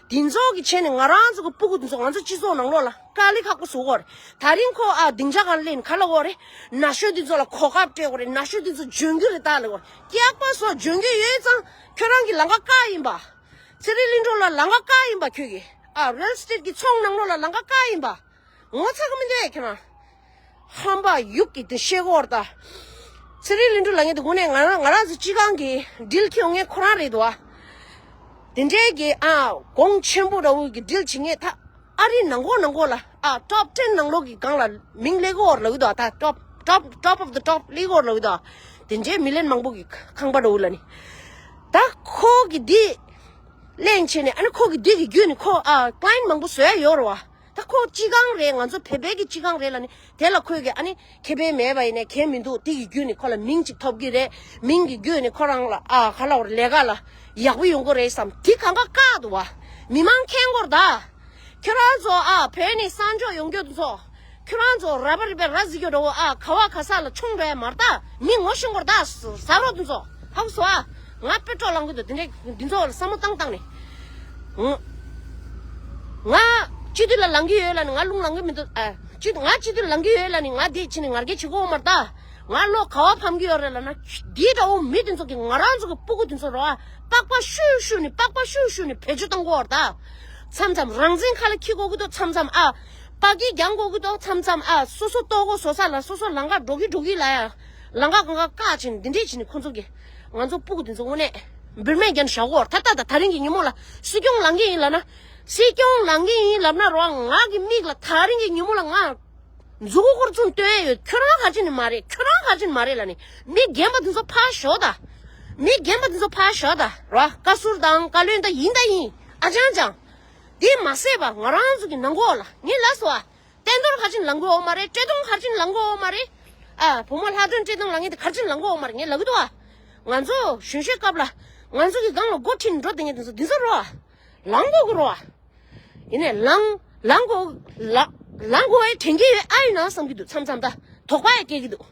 འདི་ཚོ་གི་བྱས་ནས་ང་རང་ཚོ་གི་སྤུ་གུ་འདི་ཚོ་ང་ཚོ་སྤྱི་ཚོགས་ནང་ལོགས་ལ་དཀའ་ལས་ཁག་པོ་བཟོ་གི་ཡོད་རེད། ད་རིང་ཁོ་ཨ་སྡིངས་ཆ་སྒང་སླེབས་ནས་ག་ལབ་ཀྱི་ཡོད་རེད། ན་གཞོན་འདི་ཚོ་ལ་གོ་སྐབས་སྤྲད་དགོས་རེད། ན་གཞོན་འདི་ཚོ་འཇོན་གི་རེད་ད་ལབ་ཀྱི་ཡོད་རེད། སྐྱག་པ་བཟོ། འཇོན་གི་ཡོད་ཙང་ཁྱོད་རང་གི་ལམ་ཁ་བཀག་ཡིན་པ། ཚེ་རིང་ལྷུན་གྲུབ་ལ་ལམ་ཁ་བཀག་ཡིན་པ་ཁྱོད་ཀྱིས། ཨ་རི་ཡལ་ཨེ་སི་ཊེཊ་གི་ཚོང་ནང་ལོགས་ལ་ལམ་ཁ་བཀག་ཡིན་པ། ངོ་ཚ་གི་མི་འདུག་ཁྱེད་རང་། ཧམ་པ་ཡུག་གི་དེ་ཤེས་གོ་ར་ད། ཚེ་རིང་ལྷུན་གྲུབ་ལབ་མཁན་དེ་དངོས་གནས་ང་རང་ང་རང་ཚོ་སྤྱི་ཁང་གི་ཌིལ་འཁྱེར་ཡོང་མཁན་ཁོ་རང་རེད་འདུག་ཨ། དེ་འདྲའི་གི་ཨ་གོང་ཆེན་པོ་འདྲ་བོ་གི་ཌིལ་བྱེད་མཁན་ད་ཨ་རི་ནང་ལོགས་ནང་ལོགས་ལ་ཨ་ཊོབ་ཊེན་ནང་ལོགས་གི་སྒང་ལ་མིང་སླེབས་གོ་ར་ལབ་ཀྱི་འདུག་ཨ། ད་ཊོབ་ཊོབ་ཊོབ་ཨོཕ་ཌ་ཊོབ་སླེབས་གོ་ར་ལབ་ཀྱི་འདུག་ཨ། དེ་འདྲའི་མི་ལན་མང་པོ་གི་ཁང་པ་འདྲ་བོ་ལ་ནི། ད་ཁོ་གི་འདི་གླེང་བྱས་ནས་ཨ་ནི་ཁོ་གི་འདི་གི་བརྒྱུད་ནས་ཁོ་ཨ་ཀླ་ཡེན་ཊི་མང་པོ་བཟོ་ཡ་ཡོད་རེད་བ། ད་ཁོ་སྤྱི་ཁང་རེད། ང་ཚོ་བོད་པའི་གི་སྤྱི་ཁང་རེད་ལབ་ནི་དེ་ལ་ཁོས་གི་ཨ་ནི་ཁེ་ཕན་མེད་པ་ཡིན་ནའི་གལ་མི་འདུག་དེ་གི་བརྒྱུད་ནས་ཁོ་ལ་མིང་ཅིག་ཐོབ་གི་རེད། མིང་གི་བརྒྱུད་ནས་ཁོ་རང་ལ་ཨ་ག་ལབ་དགོས་རེད། ལས་ཀ་ལ་ཡག་པོ་ཡོང་གི་རེད་བསམ། དེ་གང་ག་བཀག་འདུག་བ། མི་མང་མཁྱེན་གོ་ར་ད། ཁྱོད་རང་ཚོ་ཨ་བོད་ནས་གསར་འབྱོར་ཡོང་རྒྱུ་ཚོ། ཁྱོད་རང་ཚོ་ར་བ་རི་པའི་ར་བཟི་རྒྱུ་འདྲ་བོ་ཨ་ག་བ་ག་ས་ལ་མཆོང་འགྲོ་ཡ་མ་རེད་ད། མི་ངོ་ཤེས་གོ་ར་ད། ཟ་རོགས་དེ་ཚོ་ཧ་གོ་སོང་ཨ། ང་དཔེ་སྤྲོ་ལངས་གི་འདུག་དེ་འདྲའི་འདི་ཚོ་ལ་བསམ་བློ་བཏང་བཏང་ནས། ང་ང་སྤྱི་འཐུས་ལ་ལངས་ཀྱི་ཡོད་ལབ་ནས་ང་རླུང་ལངས་ཀྱི་མི་འདུག་ཨ། སྤྱི་ང་སྤྱི་འཐུས་ལ་ལངས་ཀྱི་ཡོད་ལབ་ནས་ང་འདི་ཕྱིན་ནས་ངར་སྐད་བྱེད་ཀྱི་ཡོད་མ་རེད་ད། ང་བློ་ག་བ་ཕམ་གྱི་ཡོད་རེད་ལབ་ན། འདི་འདྲ་བོ་མི་དེ་ཚོ་གིས་ང་རང་ཚོ་གི་སྤུ་གུ་དེ་ཚོ་རོ་ཨ་པགས་པ་བཤུ་བཤུ་ནས་པགས་པ་བཤུ་བཤུ་ནས་བེད་སྤྱོད་གཏོང་གི་ཡོད་རེད་ད། མཚམས་མཚམས་རང་བཙན་ཁ་ལ་འཁྱེར་དགོས་ཀྱི་འདུག་མཚམས་མཚམས་ཨ། པ་ཀི་རྒྱག་དགོས་ཀྱི་འདུག་མཚམས་མཚམས་ཨ། སོ་སོ་ལྟོ་གོས་བཟོ་ས་ལ་སོ་སོ་ལམ་ཁ་འགྲོ་གི་འགྲོ་གི་ལ་ཡ། ལམ་ཁ་གང་ག་བཀག་བྱས་ནས་འདི་འདྲས་བྱས་ནས་ཁོ་ཚོ་གིས་ང་ཚོ་སྤུ་གུ་འདི་ཚོ་དངོས་གནས་འབུལ་མེད་རྒྱན་བཞག་གོ། ད་ལྟ་ད་ད་རིང་གི་ཉིན་མོ་ལ་སྲིད་སྐྱོང་ལངས་ཀྱི་ཡིན་ལབ་ན། སྲིད་སྐྱོང་ལངས་ཀྱི་ཡིན་ལབ་ན་རོ། ང་གི་མིག་ལ་ད་རིང་གི་ཉིན་མོ་ལ་ང་མཛུ་གུ་སྐོར་ཚུན་སྟོན་ཡོད། ཁྱོད་རང་ག་ཅི་ནས་མ་རེད། ཁྱོད་རང་ག་ཅི་ནས་མ་རེད་ལབ་ནས་མི་རྒན་པ་འདི་ཚོ་ཕར་ཞོག་ད། མི་རྒན་པ་འདི་ཚོ་ཕར་ཞོག་ད་རོ། བཀའ་ཟུར་དང་བཀའ་བློན་ད་ཡིན་ད་ཡིན། ཨ་ཅང་ཅང་། དེ་མ་ཟད་པ་ང་རང་ཚོ་གི་ནང་གོ་ལ་ངས་ལབ་སོང་ཨ། བསྟན་རྡོར་ག་ཅི་ནས་ལངས་དགོས་ཡོད་མ་རེད། བཀྲས་མཐོང་ག་ཅི་ནས་ལངས་དགོས་ཡོད་མ་རེད། ཨ་བུ་མོ་ལྷ་སྒྲོན་བཀྲས་མཐོང་ལབ་མཁན་དེ་ག་ཅི་ནས་ལངས་དགོས་ཡོད་མ་རེད། ངས་ལབ་གི་འདུག་ཨ། ང་ཚོ་གཞོན་གཞོན་སྐབས་ལ་ང་ཚོ་གི་སྒང་ལ་མགོ་ཁྲིད་ནས་འགྲོ་བསྡད་མཁན་དེ་ཚོ་འདི་ཚོ་རོ། ལངས་དགོས་ཀྱི་རོ། ཡིན་ནའི་ལངས་ལངས་དགོས་ལ་ལངས་དགོས་པའི་དྲན་གྱི་ཡོད་ཨ་ཡིན་ན་བསམ་གྱི་འདུག་མཚམས་མཚམས་ད་དོགས་པ་ཡང་སྐྱེ་གི་འདུག་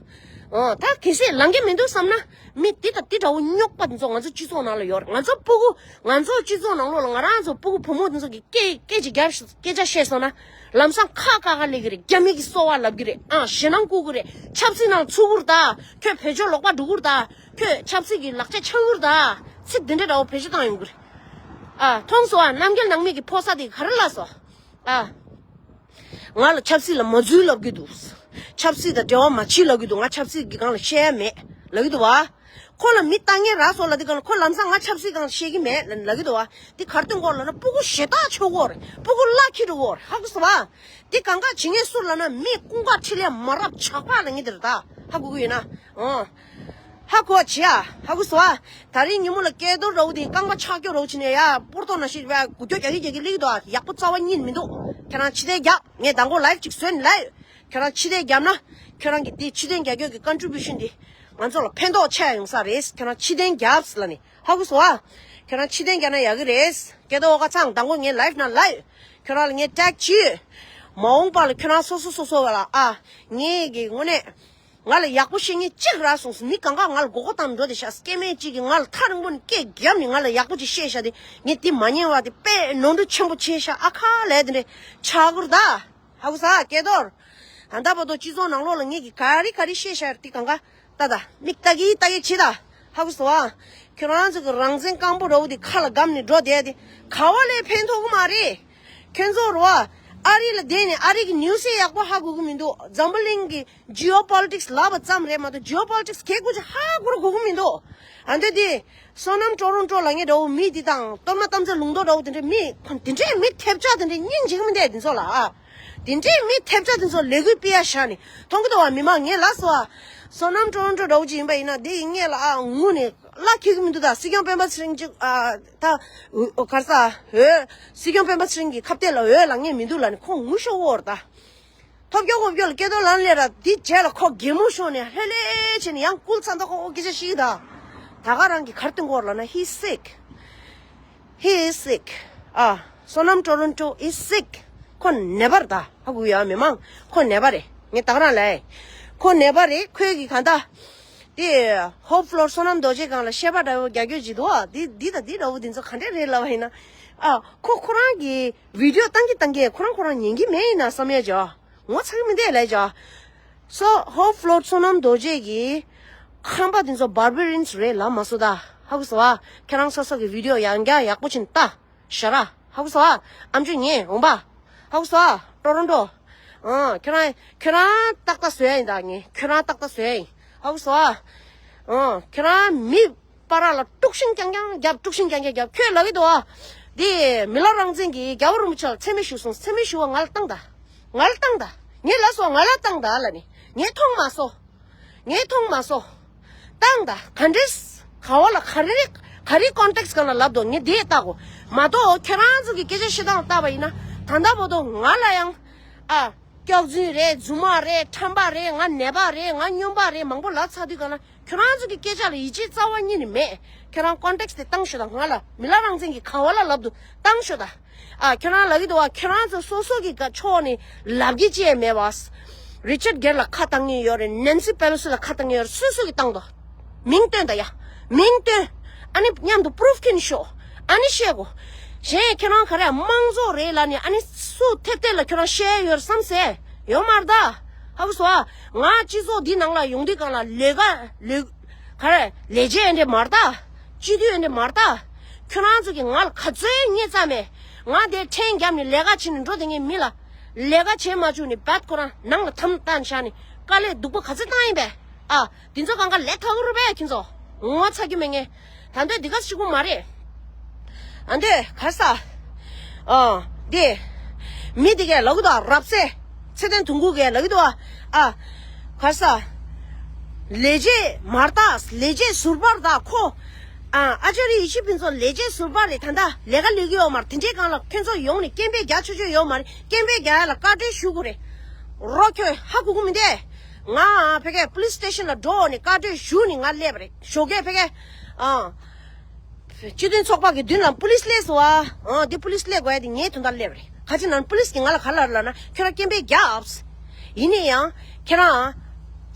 ཨོ་ད་གལ་སྲིད་ལངས་ཀྱི་མི་འདུག་བསམ་ན་མི་འདི་དང་འདི་འདྲ་བོ་རྙོག་པ་འདི་ཚོ་ང་ཚོ་སྤྱི་ཚོགས་ནང་ལ་ཡོད་རེད། ང་ཚོ་སྤུ་གུ་ང་ཚོ་སྤྱི་ཚོགས་ནང་ལོགས་ལ་ང་རང་ཚོ་སྤུ་གུ་བུ་མོ་འདི་ཚོ་གི་སྐད་སྐད་ཅིག་རྒྱབ་སྐད་ཆ་བཤད་སོང་ན་ལམ་སང་ཁ་ཁ་ཁ་སླེབས་ཀྱི་རེད། རྒྱ་མི་གི་སོ་བ་ལབ་ཀྱི་རེད། ཨ་ཞེད་སྣང་བསྐུལ་གྱི་རེད། ཆབ་སྲིད་ནང་ཚུད་ཀྱི་རེད་ད། ཁྱོད་བོད་ལྗོངས་ལོག་པ་འགྲོ་གི་རེད་ད། ཁྱོད་ཆབ་སྲིད་ཀྱི་ལག་ཆ་འཆང་གི་རེད་ད། ཚིག་འདི་འདྲ་འདྲ་བོ་བེད་སྤྱོད་བཏང་ཡོང་གི་རེད། ཨ་མཐོང་སོང་ཨ། རྣམ་རྒྱལ་ནང་མི་གི་ཕོ་གསར་དེ་ག་རེ་ལབ་སོང་། ཨ། ང་ལ་ཆབ་སྲིད་ལ་མ་འཛུལ་ལབ་ཀྱི་འདུག་ཆབ་སྲིད་དང་འབྲེལ་བ་མ་བྱེད་ལབ་ཀྱི་འདུག་ང་ཆབ་སྲིད་ཀྱི་སྒང་ལ་བཤད་ཡ་མེད་ལབ་ཀྱི་འདུག་བ། ཁོ་ལ་མི་ལྟ་མཁན་རག་སོང་ལབ་དུས་སྒང་ལ་ཁོ་ལམ་སང་ང་ཆབ་སྲིད་སྒང་ལ་བཤད་ཀྱི་མེད་ལབ་ཀྱི་འདུག་བ། འདི་ག་རེ་སྟོན་གོ་ལབ་ན་སྤུ་གུ་ཞེ་དྲག་ཆོག་གོ་རེད། སྤུ་གུ་བླ་འཁྱེར་འགྲོ་གོ་རེད། ཧ་གོ་སོང་བ། འདི་གང་ག་བྱེད་མཁན་སུ་ལབ་ན་མི་ཀུན་དགའ་འཕྲིན་ལས་མ་རབས་ཇག་པ་ལབ་མཁན་དེ་རེད་ད། ཧ་གོ་གི་ཡོད་ན། ཨོ། ཧ་གོ་བྱེད་ཨ། ཧ་གོ་སོང་ཨ། ད་རིང་ཉིན་མོ་ལ་སྐལ་རྡོར་ར་བོ་དེ་རྐང་པ་ཆག་སྐྱོ་ར་བོ་བྱས་ནས་ཡ་སྤོར་ཏོ་ན་ཞིག་བས་འགུལ་སྐྱོད་རྒྱག་གི་རྒྱག་གི་སླེབས་ཀྱི་འདུག་ཨ། ཡག་པོ་རྩ་བ་ཉིད་མི་འདུག་ཁྱེད་རང་ཕྱི་ཐེངས་རྒྱབ། ངས་མདང་དགོང་ལའིབ་ཅིག་བཟོས་ནས་ལབ་ཡོད། ཁྱེད་རང་ཕྱི་ཐེངས་རྒྱབ་ན་ཁྱེད་རང་གི་དེ་ཕྱི་ཐེངས་རྒྱག་རྒྱུ་གི་ཀོན་ཊི་བྷུ་ཤན་དེ་ང་ཚོ་ལ་ཕན་ཐོགས་ཆེ་ཡོང་ས་རེད། ཁྱེད་རང་ཕྱི་ཐེངས་རྒྱབ་ལབ་ནས་ཧ་གོ་སོང་ཨ། ཁྱེད་རང་ཕྱི་ཐེངས་རྒྱབ་ན་ཡག་གི་རེད། སྐལ་རྡོར་ཨོ་ཁ་ཚང་མདང་དགོང་ངས་ལའིབ་ནང་ལབ་ཡོད། ཁྱེད་རང་ལ་ངས་ཊེག་བྱས་ཡོད། མ་འོངས་པ་ལ་ཁྱེད་རང་སོ་སོ་སོ་སོ་བ་ལ་ཨ། ངས་གི་དངོས་གནས། ང་ལ་ཡག་པོ་བཤད་མཁན་གཅིག་རག་སོང་། མི་གང་ག་ང་ལ་མགོ་སྐོར་བཏང་འགྲོ་བསྡད་ཤག་སྐྱེ་དམན་གཅིག་གིས་ང་ལ་ཐག་རིང་པོ་ནས་སྐད་བརྒྱབ་ནས་ང་ལ་ཡག་པོ་ཅིག་བཤད་ཤག་དེ་ངས་དེ་མ་ཉན་པ་དེ་དཔེ་ནོར་འཁྲུལ་ཆེན་པོ་བྱས་ཤག་ཨ་ཁ་ལས་དེ་འདྲས་ཆགས་ཀྱི་རེད་ད། ཧ་གོ་སོང་ཨ། སྐལ་རྡོར། ད་ལྟ་བར་དུ་སྤྱི་ཚོགས་ནང་ལོགས་ལ་ངས་ཀྱིས་ག་རེ་ག་རེ་བཤད་ཤག་དེ་གང་ག་ལྟ་ད། མིག་ལྟ་གི་ལྟ་གི་བྱེད་ད། ཧ་གོ་སོང་ཨ། ཁྱོད་རང་ཚོ་གི་རང་བཙན་རྐང་པ་ར་བོ་དེ་ཁ་ལ་བསྒམས་ནས་འགྲོ་བསྡད་དེ་ག་བ་ལས་ཕན་ཐོགས་ཀྱི་མ་རེད། ཁྱོད་ཚོ་རོ། ཨ་རི་ལ་བསྡད་ནས་ཨ་རི་གི་ནིའུ་སི་ཡག་པོ་ཧ་གོ་གི་མི་འདུག་འཛམ་བུ་གླིང་གི་ཇི་ཨོ་པོ་ལི་ཊིག་སི་ལབ་པ་ཙམ་རེད་མ་གཏོགས་ཇི་ཨོ་པོ་ལི་ཊིག་སི་གལ་ཀུ་ཅི་ཧ་གོ་ར་གོ་གི་མི་འདུག་ཨ་འདི་དེ། བསོད་ནམས་ཀྲོ་རོན་ཀྲོ་ལབ་མཁན་འདྲ་བོ་མི་འདི་དང་སྟོབས་ན་གཏམ་ཚེ་ལུང་རྟོགས་འདྲ་བོ་དེ་འདྲའི་མི་ཁོ་དེ་འདྲའི་མི་ཐེབས་ཆག་དེ་འདྲའི་སྙིང་རྗེ་གི་མི་འདུག་དེ་ཚོ་ལ་ཨ། དེ་འདྲའི་མི་ཐེབས་ཆག་དེ་ཚོ་ལས་འགུལ་སྤེལ་ཡ་བཞག་ནས་མཐོང་གི་འདུག་བ། མི་མང་ངས་ལབ་སོང་བ། བསོད་ནམས་ཀྲོ་རོན་ཀྲོ་འདྲ་བོ་ཅིག་ཡིན་པ་ཡིན་ན་དེ་ཡི་སྔས་ལ་ཨ་ངུ་ནས་བླ་འཁྱེར་གི་མི་འདུག་ད་སྲིད་སྐྱོང་སྤེན་པ་ཚེ་རིང་ཅིག་ཨ་ད་གར་ས་འོས་སྲིད་སྐྱོང་སྤེན་པ་ཚེ་རིང་གི་ཁ་གཏད་ལ་འོས་ལབ་མཁན་མི་འདུག་ལབ་ནས་ཁོང་ངུ་ཤོར་གི་ཡོད་རེད་ད། ཐོབ་སྐྱོ་ཁོབ་སྐྱོ་ལ་སྐལ་རྡོར་ལགས་སླེབས་ར་འདི་རྗེས་ལ་ཁོ་གད་མོ་ཤོར་ནས་ལྷོད་ལྷོད་བྱས་ནས་ཡང་སྐུལ་ཚ་མདོག་ཁོ་སྐད་ཆ་བཤད་ད། ད་ག་རང་གི་གར་སྟོན་གོ་ལབ་ན་he is sick. He is sick. ཨ། བསོད་ནམས་Toronto is sick. ཁོ་ནད་པ་རེད་ད། ཧ་གོ་ཡ་མི་མང་། ཁོ་ནད་པ་རེད། ངས་ད་ག་རང་ལབ་ཡ། ཁོ་ནད་པ་རེད། ཁོས་གི་གང་ལྟར། དེ་Hope Float བསོད་ནམས་རྡོ་རྗེ་སྒང་ལ་བཤད་པ་འདྲ་བོ་རྒྱག་རྒྱུ་ཅིག་འདུག་ཨ། འདི་འདི་དང་འདི་འདྲ་བོ་འདི་ཚོ་ག་འདྲས་རེད་ལབ་པ་ཡིན་ན། ཨ། ཁོ་ཁོ་རང་གི་video བཏང་གི་བཏང་གི་ཁོ་རང་ཁོ་རང་ཉན་གི་མེད་ཡིན་ན་བསམ་ཡ་ཅིག་ངོ་ཚ་གི་མི་འདུག་ལབ་ཅིག So Hope Float བསོད་ནམས་རྡོ་རྗེ་གི་ཁང་པ་འདི་ཚོ་Barbarians རེད་ལབ་མ་སོང་ད། ཧ་གོ་སོང་ཨ། ཁྱེད་རང་སོ་སོ་གི་video ཡང་བསྐྱར་ཡག་པོ་ཅིག་ལྟ། ཞར་ར། ཧ་གོ་སོང་ཨ། ཨམ་ཅོག་ཉན་འོང་པ། ཧ་གོ་སོང་ཨ། Toronto། ཨང་། ཁྱོད་རང་ཁྱོད་རང་ཏག་ཏག་བཟོ་ཡ་ཡིན་ད་ངས། ཁྱོད་རང་ཏག་ཏག་བཟོ་ཡ་ཡིན། ཧ་གོ་སོང་ཨ། ཨང་། ཁྱོད་རང་མི་བར་ལ་དཀྲུག་ཤིང་རྐྱང་རྐྱང་རྒྱབ། དཀྲུག་ཤིང་རྐྱང་རྐྱང་རྒྱབ། ཁྱོད་ལབ་ཀྱི་འདུག་ཨ། འདི་མི་ལ་རང་བཙན་གྱིས་རྒྱལ་བ་རིན་པོ་ཆེ་ལ་མཚན་སྨད་ཞུས་སོང་། མཚན་སྨད་ཞུ་བ་ང་ལ་བཏང་ད། ང་ལ་བཏང་ད། ངས་ལབ་སོང་། ང་ལ་བཏང་ད་ལབ་ནས། ངས་མཐོང་མ་སོང་། ངས་མཐོང་མ་སོང་། བཏང་ད། ག་འདྲས། ག་བ་ལ་ག་རེ། ག་རེ་context སྒང་ལ་ལབ་འདུག་ངས་དེ་ལྟ་གོ། མ་གཏོགས་ཁྱེད་རང་ཚོ་གི་སྐད་ཆ་བཤད་སྟངས་ལྟ་བ་ཡིན་ན། ད་ལྟ་བར་དུ་ང་ལ་ཡང་། ཨ། སྐྱག་རྫུན་རེད། རྫུན་མ་རེད། ཁྲམ་པ་རེད། ང་ནད་པ་རེད། ང་སྨྱོན་པ་རེད། ང་སྨྱོན་པ་རེད། མང་པོ་ལབ་ཚར་དུས་སྒང་ལ་ཁྱོད་རང་ཚོ་གི་སྐད་ཆ་ལ་ཡིད་ཆེས་རྩ་བ་ཉིད་ནས་མེད། ཁྱེད་རང་context དེ་བཏང་ཤོག་ད། ང་ལ་མི་ལ་རང་བཙན་གྱིས་ག་བ་ལ་ལབ་འདུག་བཏང་ཤོག་ད། ཨ། ཁྱོད་རང་ལབ་ཀྱི་འདུག་བ། ཁྱོད་རང་ཚོ་སོ་སོ་གི་ག་ཕྱོགས་ནས་ལབ་ཀྱི་ཅི་ཡང་མེད་བ། Richard Gere ལ་ཁ་བཏང་མཁན་ཡོད་རེད། Nancy Pelosi ལ་ཁ་བཏང་མཁན་ཡོད་རེད། སོ་སོ་གི་བཏང་དོ། མིང་བཏོན་ད་ཡ། མིང་བཏོན། ཨ་ནི་མཉམ་དུ་proof ཁྱོན་ཤོག་ཨ་ནི་བཤད་གོ། གཞན་ཁྱོད་རང་ག་རེ་དམངས་གཙོ་རེད་ལབ་ནས་ཨ་ནི་སུ་ཐེབས་ཐེབས་ལ་ཁྱོད་རང་བཤད་ཡོད་བསམ་ཟེར་ཡོད་མ་རེད་ད། ཧ་གོ་སོང་ཨ། ང་སྤྱི་ཚོགས་འདི་ནང་ལ་ཡོང་དུས་སྒང་ལ་ལས་ཀ་ལས། ག་རེ། ལས་བྱེད་ཡོད་འདྲེ་མ་རེད་ད། སྤྱི་འཐུས་ཡོད་འདྲེ་མ་རེད་ད། ཁྱོད་རང་ཚོ་གིས་ང་ལ་ག་ཚོད་བརྙས་བཅགས་མེད། ང་དེ་ཕྲན་བརྒྱབ་ནས་ལས་ཀ་བྱས་ནས་འགྲོ་བསྡད་མཁན་མི་ལ། ལས་ཀ་བྱེད་མ་བཅུག་ནས་བད་ཁོ་རང་ནང་ལ་དམ་བཏང་བཞག་ནས་དཀའ་ལས་སྡུག་པོ་ག་ཚོད་བཏང་ཡིན་པས། ཨ། འདི་ཚོ་གང་ག་ལས་ཐག་རུ་བས་ཁྱེད་ཚོ། ངོ་ཚ་རྒྱུ་མེད་ངས། ད་འདོད་འདི་ག་ཞིག་པོ་མ་རེད། ཨ་འདོད་གར་ས། ཨ། འདི། མི་འདི་གས་ལབ་གི་འདུག་ཨ། རབ་གསལ། ཚེ་བརྟན་དུང་འགུག་གས་ལབ་གི་འདུག་ཨ། ཨ། གར་ས། ལས་བྱེད་མ་རེད་ད། ལས་བྱེད་ཟུར་པ་རེད་ད་ཁོ། ཨ། ཨ་ཅཱ་རི་ཡེ་ཤེས་ཕུན་ཚོགས་ལས་བྱེད་ཟུར་པ་རེད། ད་ལྟ་ལས་ཀ་ལས་ཀྱི་ཡོད་མ་རེད། དེ་འདྲའི་སྒང་ལ་ཁྱོད་ཚོ་ཡོང་ནས་སྐད་འབོད་རྒྱག་ཆོག་ཆོག་ཡོད་མ་རེད། སྐད་འབོད་རྒྱག་ཡ་ལ་བཀའ་འཁྲོལ་ཞུ་དགོས་རེད། རོ་ཁྱོད་ཧ་གོ་གི་མི་འདུག་ང་ཕ་གིར་police station ལ་འགྲོ་ནས་བཀའ་འཁྲོལ་ཞུ་ནས་ང་སླེབས་པ་རེད། ཞོགས་ཀས་ཕ་གིར། ཨ། སྤྱི་མཐུན་ཚོགས་པ་གི་མདུན་ལ་police སླེབས་སོང་ཨ། ཨ། འདི་police སླེབས་དགོས་ཡ་དེ་ངའི་དོན་དག་སླེབས་པ་རེད། ག་ཅི་ན་police གིས་ང་ལ་ག་ལབ་ལབ་ན། ཁྱོད་རང་སྐད་འབོད་རྒྱབ། ཡིན་ནའི་ཡང་ཁྱེད་རང་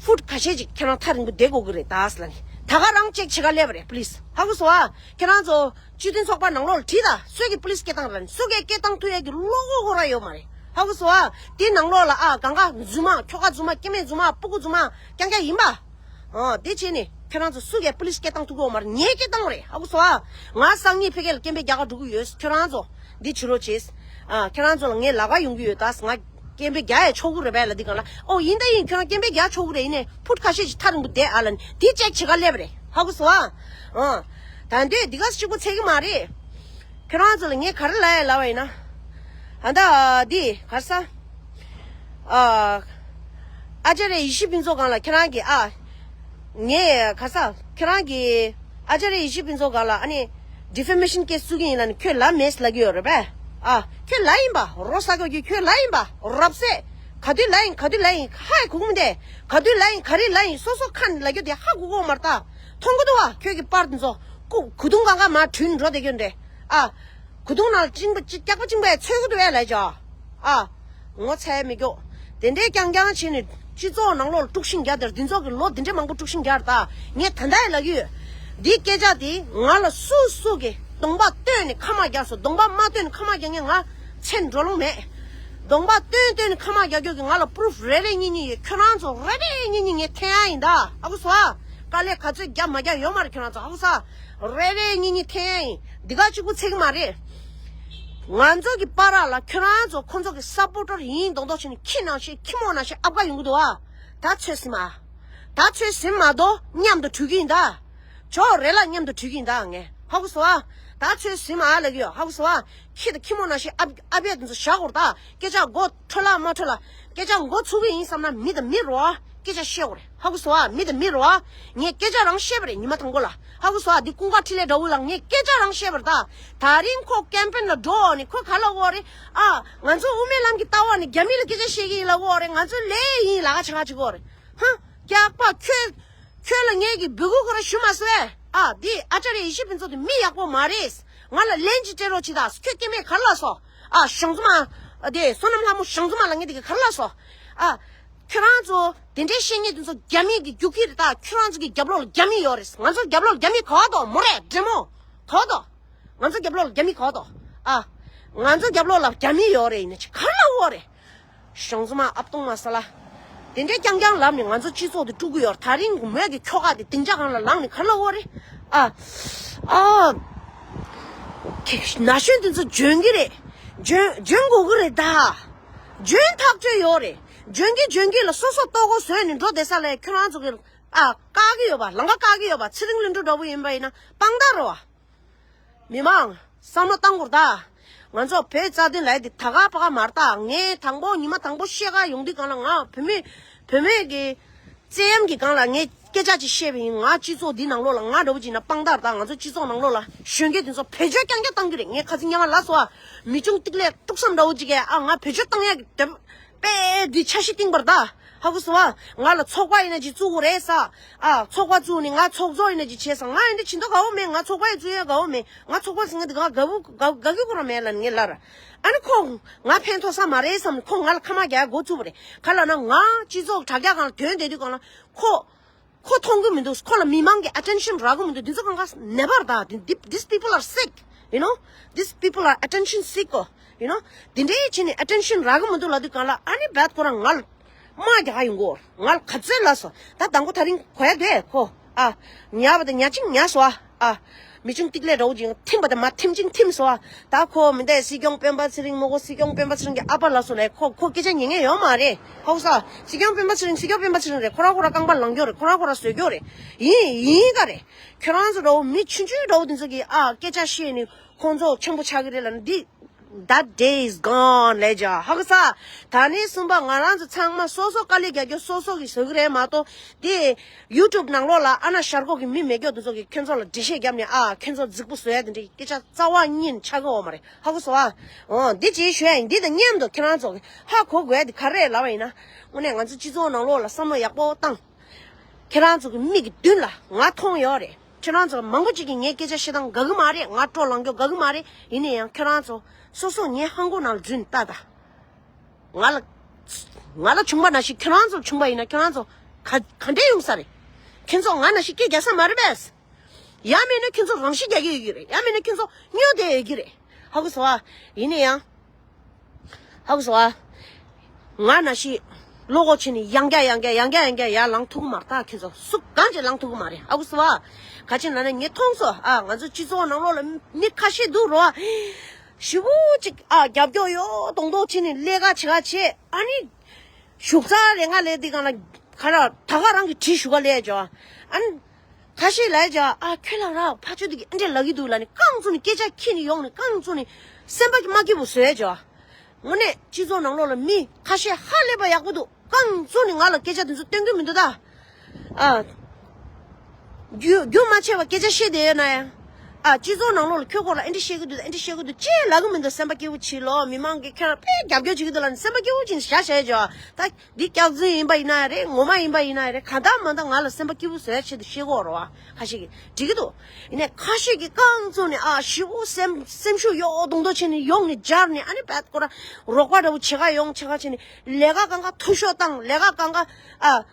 ཕུཊ་ཁ་ཤས་ཅིག་ཁྱེད་རང་ཐག་རིང་པོ་བསྡད་དགོས་ཀྱི་རེད་ད་ཟེར་ལབ་ནས། ད་ག་རང་ཅེག་བྱེད་ག་སླེབས་པ་རེད་police། ཧ་གོ་སོང་ཨ། ཁྱེད་རང་ཚོ་སྤྱི་མཐུན་ཚོགས་པ་ནང་ལོགས་ལ་དྲིས་ད། སུ་གིས་police སྐད་བཏང་ར་ནི། སུ་གིས་སྐད་བཏང་ཐུབ་ཡ་གི་བློ་ཁོག་ཁོ་རང་ཡོད་མ་རེད། ཧ་གོ་སོང་ཨ། དེ་ནང་ལོགས་ལ་ཨ་གང་ག་རྫུན་མ་ཁྱོ་ག་རྫུན་མ་སྐྱེ་དམན་རྫུན་མ་སྤུ་གུ་རྫུན་མ་རྐྱང་རྐྱང་ཡིན་པ། ཨ། དེ་བྱས་ནས་ཁྱོད་རང་ཚོ་སུ་གིས་police སྐད་བཏང་ཐུབ་ཀྱི་ཡོད་མ་རེད། ངས་སྐད་བཏང་བ་རེད། ཧ་གོ་སོང་ཨ། ང་སང་ཉིན་ཕ་གི་ལ་སྐད་འབོད་རྒྱག་ག་འགྲོ་གི་ཡོད། ཁྱོད་རང་ཚོ་འདི་བྱེད་རོགས་བྱེད། ཨ། ཁྱོད་རང་ཚོ་ལ་ངས་ལབ་ག་ཡོང་གི་ཡོད་ད། ང་སྐད་འབོད་རྒྱག་ཡ་ཆོག་གི་རེད་པས་ལབ་དུས་སྒང་ལ། ཨོ་ཡིན་ད་ཡིན། ཁྱོད་རང་སྐད་འབོད་རྒྱག་ཆོག་གི་རེད། ཡིན་ནའི་ཕུཊ་ཁ་ཤས་ཅིག་ཐག་རིང་པོ་བསྡད་ཨ་ལབ་ནས་དེ་ཅེག་བྱེད་ག་སླེབས་པ་རེད། ཧ་གོ་སོང་ཨ། ཨ། ད་འདོད་འདི་ག་གཅིག་པོ་ཚད་གི་མ་རེད། ཁྱོད་རང་ཚོ་ལ་ངས་ག་རེ་ལབ་ཡ་ལབ་པ་ཡིན་ན། ཨ་ད་འདི་གར་ས། ཨ། ཨ་ཅཱརྱ་ཡེ་ཤེས་ཕུན་ཚོགས་སྒང་ལ་ཁྱེད་རང་གིས་ཨ། ངས་གར་ས་ཁྱེད་རང་གིས་ཨ་ཅཱརྱ་ཡེ་ཤེས་ཕུན་ཚོགས་སྒང་ལ་ཨ་ནི་defamation case བཙུགས་ཀྱི་ཡིན་ལབ་ནས་ཁྱོད་ལབ་མེད་ལབ་ཀྱི་ཡོད་རེད་པས། ཨ། ཁྱོད་ལབ་ཡིན་པ། རོ་ས་གོ་རྒྱུ་ཁྱོད་ལབ་ཡིན་པ། རབ་གསལ། ག་དུས་ལབ་ཡིན། ག་དུས་ལབ་ཡིན། ཧ་ཡ་གོ་གི་མི་འདུག་ག་དུས་ལབ་ཡིན། ག་རེ་ལབ་ཡིན། སོ་སོ་ཁ་ནས་ལབ་རྒྱུ་དེ་ཧ་གོ་གི་ཡོད་མ་རེད་ད། མཐོང་གི་འདུག་བ། ཁྱོད་ཀྱི་པར་དེ་ཚོ་ཀུ་གོས་ཐུང་གང་ག་མར་དྲུད་ནས་འགྲོ་བསྡད་རྒྱུ་འདྲ། ཨ། གོས་ཐུང་ནང་ལ་བཅིངས་པ་སྐྱག་པ་བཅིངས་པ་ཡ་འཚོལ་གི་འདུག་བས་ལབ་ཅོ། ཨ། ངོ་ཚ་ཡ་མི་སྐྱོ། དེ་འདྲའི་རྐྱང་རྐྱང་བྱས་ནས་སྤྱི་ཚོགས་ནང་ལོགས་ལ་དཀྲུག་ཤིང་རྒྱག་དེར་འདི་ཚོ་གི་ལོ་འདི་འདྲའི་མང་པོ་དཀྲུག་ཤིང་རྒྱག་རེད་ད། ངས་ད་ལྟ་ཡང་ལབ་ཀྱི་ཡོད། འདིའི་སྐད་ཆ་དེ་ང་ལ་སུ་སུ་གིས་གདོང་པ་སྟོན་ནས་ཁ་མ་རྒྱག་སོང་། གདོང་པ་མ་སྟོན་ནས་ཁ་མ་རྒྱག་མཁན་ང་ཚེ་འགྲོ་ལོང་མེད། གདོང་པ་སྟོན་སྟོན་ནས་ཁ་མ་རྒྱག་རྒྱུ་གི་ང་ལ་པུ་རུབ་རེ་རེ་གཉིས་གཉིས་ཡོད། ཁྱོད་རང་ཚོ་རེ་རེ་གཉིས་གཉིས་ངས་འཐེན་ཡ་ཡིན་ད། ཧ་གོ་སོང་ཨ། དཀའ་ལས་ག་ཚོད་རྒྱབ་མ་རྒྱབ་ཡོད་མ་རེད། ཁྱོད་རང་ཚོ་ཧ་གོ་སོང་ཨ། རེ་རེ་གཉིས་གཉིས་འཐེན་ཡ་ཡིན། འདི་ག་གཅིག་པུ་ཚད་གི་མ་རེད། ང་ཚོ་གི་པར་ལ་ཁྱོད་རང་ཚོ་ཁོ་ཚོ་གི་སབ་པོ་ཊར་ཡིན་མདོག་མདོག་བྱས་ནས་ཁྱི་ནང་བཞིན་ཁྱི་མོ་ནང་བཞིན་ཨབ་ག་ཡོང་གི་འདུག་ཨ། ད་ཚོད་ཟིན་མ། ད་ཚོད་ཟིན་མ་གཏོགས་མཉམ་དུ་བྲུས་གི་ཡིན་ད། ཇོ་རེ་ལ་མཉམ་དུ་བྲུས་ཀྱིན་ད་ངས། ཧ་གོ་སོང་ཨ། ད་ཚོད་ཟིན་མ་ཨ་ལབ་ཀྱི་ཡོད། ཧ་གོ་སོང་ཨ། ཁྱི་དང་ཁྱི་མོ་ནང་བཞིན་ཨ་ཨ་ཕས་དེ་ཚོ་བཞག་དགོས་རེད་ད། སྐད་ཆ་མགོ་འཕྲོད་ལ་མ་འཕྲོད་ལ། སྐད་ཆ་མགོ་ཚུགས་ཀྱི་ཡིན་བསམ་ན་མི་དང་མི་རེད་བ། སྐད་ཆ་བཤད་དགོས་རེད། ཧ་གོ་སོང་ཨ། མི་དང་མི་རེད་བ། ངས་སྐད་ཆ་རང་བཤད་པ་རེད་ཉི་མ་དང་པོ་ལ། ཧ་གོ་སོང་ཨ། འདི་ཀུན་དགའ་འཕྲིན་ལས་དགྲ་བོ་ལ་ངས་སྐད་ཆ་རང་བཤད་པ་རེད་ད། ད་རིང་ཁོ་ཀེམ་པེན་ལ་འགྲོ་འོང་ནས་ཁོ་ག་ལབ་དགོས་རེད། ཨ། ང་ཚོ་དབུ་མའི་ལམ་གྱི་ལྟ་བ་ནི་རྒྱ་མི་ལ་སྐད་ཆ་བཤད་ཀྱི་ཡིན་ལབ་དགོས་རེད། ང་ཚོ་ལས་ཡིན་ལབ་ཁ་ཆེ་ཁ་ཆེ་དགོས་རེད། ཧ། སྐྱག་པ་ཁྱོད། ཁྱོད་ལ་ངས་ཀྱི་འབོད་སྐུལ་ཁོ་རང་ཞུ་མ་སོང་ཨེ། ཨ། འདི་ཨ་ཅཱརྱ་ཡེ་ཤེས་ཕུན་ཚོགས་དེ་མི་ཡག་པོ་མ་རེད། ང་ལ་ལན་ཅིག་སྤྲད་རོགས་བྱེད་ད། ཁྱོད་སྐྱེ་དམན་ག་རེ་ལབ་སོང་། ཨ། ཞང་བཙུན་མ་དེ་བསོད་ནམས་ལྷ་མོ་ཞང་བཙུན་མ་ལབ་མཁན་དེ་གིས་ག་རེ་ལབ་སོང་། ཨ། ཁྱོད་རང་ཚོ་དེ་འདྲའི་བཤད་མཁན་དེ་ཚོ་རྒྱ་མི་གི་རྒྱུག་ཁྱི་རེད་ད། ཁྱོད་རང་ཚོ་གི་རྒྱབ་ལོགས་ལ་རྒྱ་མི་ཡོད་རེད། ང་ཚོ་རྒྱབ་ལོགས་ལ་རྒྱ་མི་ག་བ་དོ་མོ་རེད། འདྲེ་མོ་ག་བ་དོ། ང་ཚོ་རྒྱབ་ལོགས་ལ་རྒྱ་མི་ག་བ་དོ། ཨ། ང་ཚོ་རྒྱབ་ལོགས་ལ་རྒྱ་མི་ཡོད་རེད། ཡིན་ན་ཅི་ག་རེ་ལབ་དགོས་རེད། ཞང་བཙུན་མ་ཨབ་སྟོང་མ་ས་ལ། དེ་འདྲའི་རྐྱང་རྐྱང་ལབ་ནས་ང་ཚོ་སྤྱི་ཚོགས་དེ་དཀྲུག་གི་ཡོད་རེད། ད་རིང་མོས་ཀྱི་ཁྱོ་ག་དེ་སྡིངས་ཆ་སྒང་ལ་ལངས་ནས་ག་རེ་ལབ་དགོས་རེད། ཨ། ཨ། ཁྱེད་ན་གཞོན་དེ་ཚོ་འཇོན་གྱི་རེད། འཇོན་འཇོན་དགོས་ཀྱི་རེད་ད། འཇོན་ཐག་ཆོད་ཡོད་རེད། འཇོན་གྱི་འཇོན་གྱི་ལ་སོ་སོ་ལྟོ་གོས་བཟོས་ནས་འགྲོ་བསྡད་ས་ལ་ཁྱོད་རང་ཚོ་གི་ཨ་བཀག་གི་ཡོད་པ། ལམ་ཁ་བཀག་གི་ཡོད་པ། ཚེ་རིང་ལྷུན་གྲུབ་འདྲ་པོ་ཡིན་པ་ཡིན་ན་དཔང་རྟགས་རེད་བ། མི་མང་། བསམ་བློ་བཏང་དགོས་རེད་ད། ང་ཚོ་བོད་རྩ་དོན་ལབ་ཡ་དེ་ད་ག་ཕ་ག་མ་རེད་ད། ངས་དང་པོ་ཉི་མ་དང་པོ་ཤེལ་དཀར་ཡོང་དུས་སྒང་ལ་ང་བུད་མེད་བུད་མེད་ཀྱི་བཙན་གཡེམ་གྱི་སྒང་ལ་ངས་སྐད་ཆ་ཅིག་བཤད་པ་ཡིན། ང་སྤྱི་ཚོགས་འདི་ནང་ལོགས་ལ་ང་འདྲ་པོ་ཅིག་ཡིན་ན་དཔང་རྟགས་རེད་ད། ང་ཚོ་སྤྱི་ཚོགས་ནང་ལོགས་ལ་གཞོན་སྐྱེས་དེ་ཚོ་བེད་སྤྱོད་རྐྱང་རྐྱང་བཏང་གི་རེད། ངས་ཁ་སང་ཉི་མ་ལབ་སོང་ཨ། མི་ཆུང་ཏིག་ལས་དཀྲུག་བསམ་འདྲ་པོ་ཅིག་གིས་ཨ་ང་བེད་སྤྱོད་བཏང་ཡ་གི་དེབ་དཔེ་འདི་འཆར་གཞི་བཏིང་པ་རེད་ད། ཧ་གོ་སོང་ཨ། ང་ལ་ཚོགས་པ་ཡིན་ན་ཅིག་བཙུགས་དགོས་རེད་ཟེ། ཨ་ཚོགས་པ་བཙུགས་ནས་ང་ཚོགས་གཙོ་ཡིན་ན་ཅིག་བྱས་ཟེ། ང་ཡིན་ན་བྱེད་འདོད་དགའ་པོ་མེད། ང་ཚོགས་པ་ཡི་བཙུགས་ཡ་དགའ་པོ་མེད། ང་ཚོགས་པ་ཟེར་མཁན་དེ་ང་དགའ་པོ་དགའ་དགའ་གི་ཁོ་རང་མེད་ལབ་ནས་ངས་ལབ་ར། ཨ་ནི་ཁོ་ང་ཕན་ཐོགས་ས་མ་རེད་བསམ་ནས་ཁོ་ང་ལ་ཁ་མ་རྒྱག་འགོ་བཙུགས་པ་རེད། ག་ལབ་ན་ང་སྤྱི་ཚོགས་དྲ་རྒྱ་སྒང་ལ་ཐོན་བསྡད་དུས་སྒང་ལ་ཁོ་ཁོ་མཐོང་གི་མི་འདུག་ཁོ་ལ་མི་མང་གི་ཨ་ཊེན་ཤན་རག་གི་མི་འདུག་འདི་ཚོ་གང་ག་ནད་པ་རེད་ད། འདི་འདི་these people are sick, you know, these people are attention seeker, you know. འདི་འདྲའི་བྱས་ནས་ཨ་ཊེན་ཤན་རག་གི་མི་འདུག་ལབ་དུས་སྒང་ལ་ཨ་ནི་བད་ཁོ་རང་ང་ལ་དམག་རྒྱག་ག་ཡོང་གོ། ང་ལ་ག་ཚོད་ལབ་སོང་། ད་དང་པོ་ད་རིང་གོ་ཡ་དེ་ཁོ་ཨ་ཉར་བ་དང་ཉར་ཅིང་ཉར་སོང་ཨ། ཨ་མི་ཆུང་ཏིག་ལས་འདྲ་པོ་ཅིག་ཐིམ་པ་དང་མ་ཐིམ་ཅིང་ཐིམ་སོང་ཨ། ད་ཁོ་མི་འདས་སྲིད་སྐྱོང་སྤེན་པ་ཚེ་རིང་མོ་གོ། སྲིད་སྐྱོང་སྤེན་པ་ཚེ་རིང་གི་ཨ་ཕ་ལབ་སོང་ལས་ཁོ་ཁོ་སྐད་ཆ་ཉན་མཁན་ཡོད་མ་རེད། ཧ་གོ་སོང་ཨ། སྲིད་སྐྱོང་སྤེན་པ་ཚེ་རིང་སྲིད་སྐྱོང་སྤེན་པ་ཚེ་རིང་རེད། ཁོ་རང་ཁོ་རང་རྐང་པ་ལངས་རྒྱུ་རེད། ཁོ་རང་ཁོ་རང་བཟོས་རྒྱུ་རེད། ཡིན་ཡིན་ག་རེད། ཁྱོད་རང་ཚོ་འདྲ་པོ་མི་ཆུང་ཆུང་འདྲ་པོ་འདི་ཚོ་གིས་ཨ་སྐད་ཆ་བཤད་ནས་ཁོང་ཚོ་ཆེན་པོ་ཆགས་ཀྱི་རེད་ལབ་ན་འདི། That day is gone ལབ་བྱས། ཧ་གོ་སོང་། ད་ནས་གསུམ་པ་ང་རང་ཚོ་ཚང་མ་སོ་སོ་དཀའ་ལས་རྒྱག་རྒྱུ་སོ་སོ་གིས་བཟོ་གི་རེད་མ་གཏོགས་དེ་ཡུ་ཊུབ་ནང་ལོགས་ལ་ཨ་ན་ཤར་ཁོག་གི་མི་མེད་རྒྱུ་དེ་ཚོ་གིས་ཁྱོད་ཚོ་ལ་འགྲེལ་བཤད་བརྒྱབ་ནས་ཨ་ཁྱོད་ཚོ་རྫིག་པོ་བཟོ་ཡ་དེ་འདྲའི་སྐད་ཆ་རྩ་བ་ཉིད་ཆགས་ཀྱི་ཡོད་མ་རེད། ཧ་གོ་སོང་ཨ། འོ་འདི་ཅིག་ཞུ་ཡ་ཡིན། འདི་དང་མཉམ་དུ་ཁྱེད་རང་ཚོ་གིས་ཧ་གོ་དགོས་ཡ་དེ་ག་རེ་ལབ་པ་ཡིན་ན། དངོས་གནས་ང་ཚོ་སྤྱི་ཚོགས་ནང་ལོགས་ལ་བསམ་བློ་ཡག་པོ་བཏང་། ཁྱེད་རང་ཚོ་གི་མིག་གི་མདུན་ལ་ང་མཐོང་ཡོད་རེད། ཁྱེད་རང་ཚོ་མང་པོ་ཅིག་གིས་ངའི་སྐད་ཆ་བཤད་སྟངས་དགའ་གི་མ་རེད། ང་སྤྲོ་ལངས་རྒྱུ་དགའ་གི་མ་རེད། ཡིན་ན་ཡང་ཁྱེད་རང་ཚོ་སོ་སོ་ངའི་ཧང་གོ་ནང་ལ་འཛུལ་ནས་ལྟ་ད། ང་ལ་ང་ལ་བྱུང་པ་ནང་བཞིན་ཁྱེད་རང་ཚོ་བྱུང་པ་ཡིན་ན་ཁྱེད་རང་ཚོ་ག་ག་འདྲས་ཡོང་ས་རེད། ཁྱེད་ཚོ་ང་ནང་བཞིན་སྐད་རྒྱག་ས་མ་རེད་པས། ཡང་མིན་ན་ཁྱེད་ཚོ་རང་ཤི་རྒྱག་གི་ཡོད་ཀྱི་རེད། ཡང་མིན་ན་ཁྱེད་ཚོ་སྨྱོ་བསྡད་ཡོད་ཀྱི་རེད། ཧ་གོ་སོང་ཨ། ཡིན་ན་ཡང་། ཧ་གོ་སོང་ཨ། ང་ནང་བཞིན་བློ་ཁོག་ཆེ་ནས་ཡང་བསྐྱར་ཡང་བསྐྱར་ཡང་བསྐྱར་ཡང་བསྐྱར་ཡར་ལངས་ཐུབ་ཀྱི་མ་རེད་ད། ཁྱེད་ཚོ་སུ་གང་ཅིག་ལངས་ཐུབ་ཀྱི་མ་རེད། ཧ་གོ་སོང་ཨ། ག་ཅི་ན་ན་ངས་མཐོང་སོང་ཨ། ང་ཚོ་སྤྱི་ཚོགས་ནང་ལོགས་ལ་མི་ཁ་ཤས་འདུག་རོ་ཨ། ཞེ་པོ་ཅིག་ཨ་རྒྱབ་སྐྱོར་ཡོད་མདོག་མདོག་བྱས་ནས་ལས་ཀ་བྱེད་ག་བྱེད། ཨ་ནི་བཞུགས་ཚར་རེ་ང་ལས་འདི་གང་ལ་ག་ར་ད་ག་རང་གི་གྲི་ཞུ་ག་ལས་ཅོ། ཨ་ནི་ཁ་ཤས་ལ་ཅོ། ཨ་ཁྱོད་ལ་ར་ཕ་ཆོས་འདི་གི་ཨ་འདྲས་ལབ་ཀྱི་འདུག་ལབ་ནས་རྐང་བཙུགས་ནས་སྐད་ཆ་ཁྱེར་ནས་ཡོང་ནས་རྐང་བཙུགས་ནས་སེམས་པ་གི་མ་སྐྱིད་པོ་བཟོས་ཅོ། དངོས་གནས་སྤྱི་ཚོགས་ནང་ལོགས་ལ་མི་ཁ་ཤས་ཧ་ལས་པ་ཡག་པོ་འདུག་རྐང་བཙུགས་ནས་ང་ལ་སྐད་ཆ་དེ་ཚོ་སྟོན་གི་མི་འདུག་ད། ཨ། རྒྱུ་རྒྱུ་མ་ཆད་པ་སྐད་ཆ་བཤད་བསྡད་ཡོད་ན་ཡང་། ཨ་སྤྱི་ཚོགས་ནང་ལོགས་ལ་ཁྱོད་སྐོར་ལ་ཨེ་འདྲ་བཤད་གི་འདུག་ཨེ་འདྲ་བཤད་གི་འདུག་ཅེས་ལབ་གི་མི་འདུག་སེམས་པ་སྐྱིད་པོ་བྱེད་ལོ། མི་མང་གིས་ཁྱོད་རང་དཔེ་རྒྱབ་སྐྱོར་བྱེད་ཀྱི་འདུག་ལབ་ནས་སེམས་པ་སྐྱིད་པོ་བྱེད་ནས་བཞག་བཞག་ཡོད་ཅོ། ད་འདི་སྐྱག་རྫུན་ཡིན་པ་ཡིན་ན་རེད། ངོ་མ་ཡིན་པ་ཡིན་ན་རེད། གང་ལྟར་མ་ལྟར་ང་ལ་སེམས་པ་སྐྱིད་པོ་བཟོ་ཡ་ཆེད་དུ་བཤད་གི་ཡོད་རེད་བ། ཁ་ཤས་ཀྱིས་འགྲིག་གི་འདུག་ཡིན་ནའི་ཁ་ཤས་ཀྱིས་རྐང་བཙུགས་ནས་ཨ་ཞེ་པོ་སེམས་སེམས་ཤུགས་ཡོད་མདོག་མདོག་བྱས་ནས་ཡོང་ནས་སྦྱར་ནས་ཨ་ནི་བད་ཁོ་རང་རོགས་པ་འདྲ་པོ་བྱེད་ག་ཡོང་བྱེད་ག་བྱས་ནས་ལས་ཀ་གང་ག་འཐུས་ཤོར་བཏང་། ལས་ཀ་གང་ག་ཨ།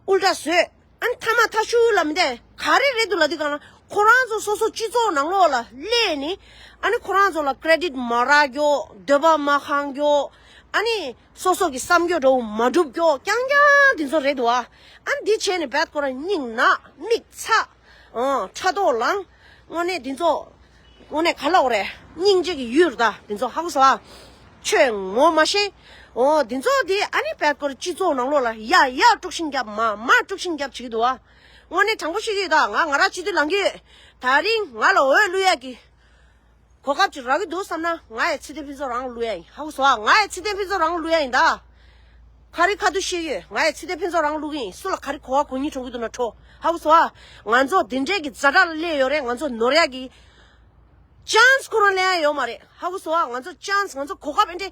ཨུལ་ཊ་བཟོས། ཨ་ནི་ཐ་མ་ཐ་ཤུ་ལ་མི་འདས་ག་རེ་རེད་འདུག་ལབ་དུས་གང་ལ་ཁོ་རང་ཚོ་སོ་སོ་སྤྱི་ཚོགས་ནང་ལོགས་ལ་སླེབས་ནས་ཨ་ནི་ཁོ་རང་ཚོ་ལ་ཀྲེ་ཌིཊ་མ་རག་རྒྱུ། འདོད་པ་མ་ཁེངས་རྒྱུ། ཨ་ནི་སོ་སོ་གི་བསམ་རྒྱུ་འདྲ་པོ་མ་འགྲུབ་རྒྱུ་རྐྱང་རྐྱང་འདི་ཚོ་རེད་འདུག་ཨ་ཨ་ནི་འདི་བྱས་ནས་བད་ཁོ་རང་སྙིང་ན། མིག་ཚ། ཨོ་ཕྲག་དོག་ལངས། དངོས་གནས་འདི་ཚོ། དངོས་གནས་ག་ལབ་དགོས་རེད། སྙིང་རྗེ་གི་ཡུལ་རེད་ད། འདི་ཚོ་ཧ་གོ་སོང་ཨ། ཆོས་ངོ་མ་ཤེས། ཨོ་འདི་ཚོ་དེ་ཨ་ནི་བད་ཁོ་རང་སྤྱི་ཚོགས་ནང་ལོགས་ལ་ཡ་ཡ་དཀྲུག་ཤིང་རྒྱབ། མ་མ་དཀྲུག་ཤིང་རྒྱབ་བྱེད་ཀྱི་འདུག་ཨ། དངོས་གནས་དྲང་པོ་བཤད་ཀྱི་ཡོད་ད། ང་ང་རང་སྤྱི་འཐུས་ལངས་ཀྱི་ཡོད། ད་རིང་ང་ལ་འོས་བླུག་ཡ་གི་གོ་སྐབས་ཅིག་རག་གི་འདུག་བསམ་ན་ང་ཡི་ཚེ་བརྟན་ཕུན་ཚོགས་རང་བླུག་ཡ་ཡིན། ཧ་གོ་སོང་ཨ། ང་ཡི་ཚེ་བརྟན་ཕུན་ཚོགས་རང་བླུག་ཡ་ཡིན་ད། ག་རེ་ཁ་ཐུག་བཤད་ཡོད། ང་ཡི་ཚེ་བརྟན་ཕུན་ཚོགས་རང་བླུག་གི་ཡིན། སུ་ལ་ག་རེ་གོ་བ་གོ་སྙིང་བྲོ་གི་འདུག་ན་བྲོ། ཧ་གོ་སོང་ཨ། ང་ཚོ་འདི་འདྲའི་གི་ཛ་དྲག་སླེབས་ཡོད་རེད། ང་ཚོ་ནོར་ཡ་གི་ཅན་སི་ཁོ་རང་ལེན་ཡ་ཡོད་མ་རེད། ཧ་གོ་སོང་ཨ། ང་ཚོ་ཅན་སི་ང་ཚོ་གོ་སྐབས་འདི་འདྲའི་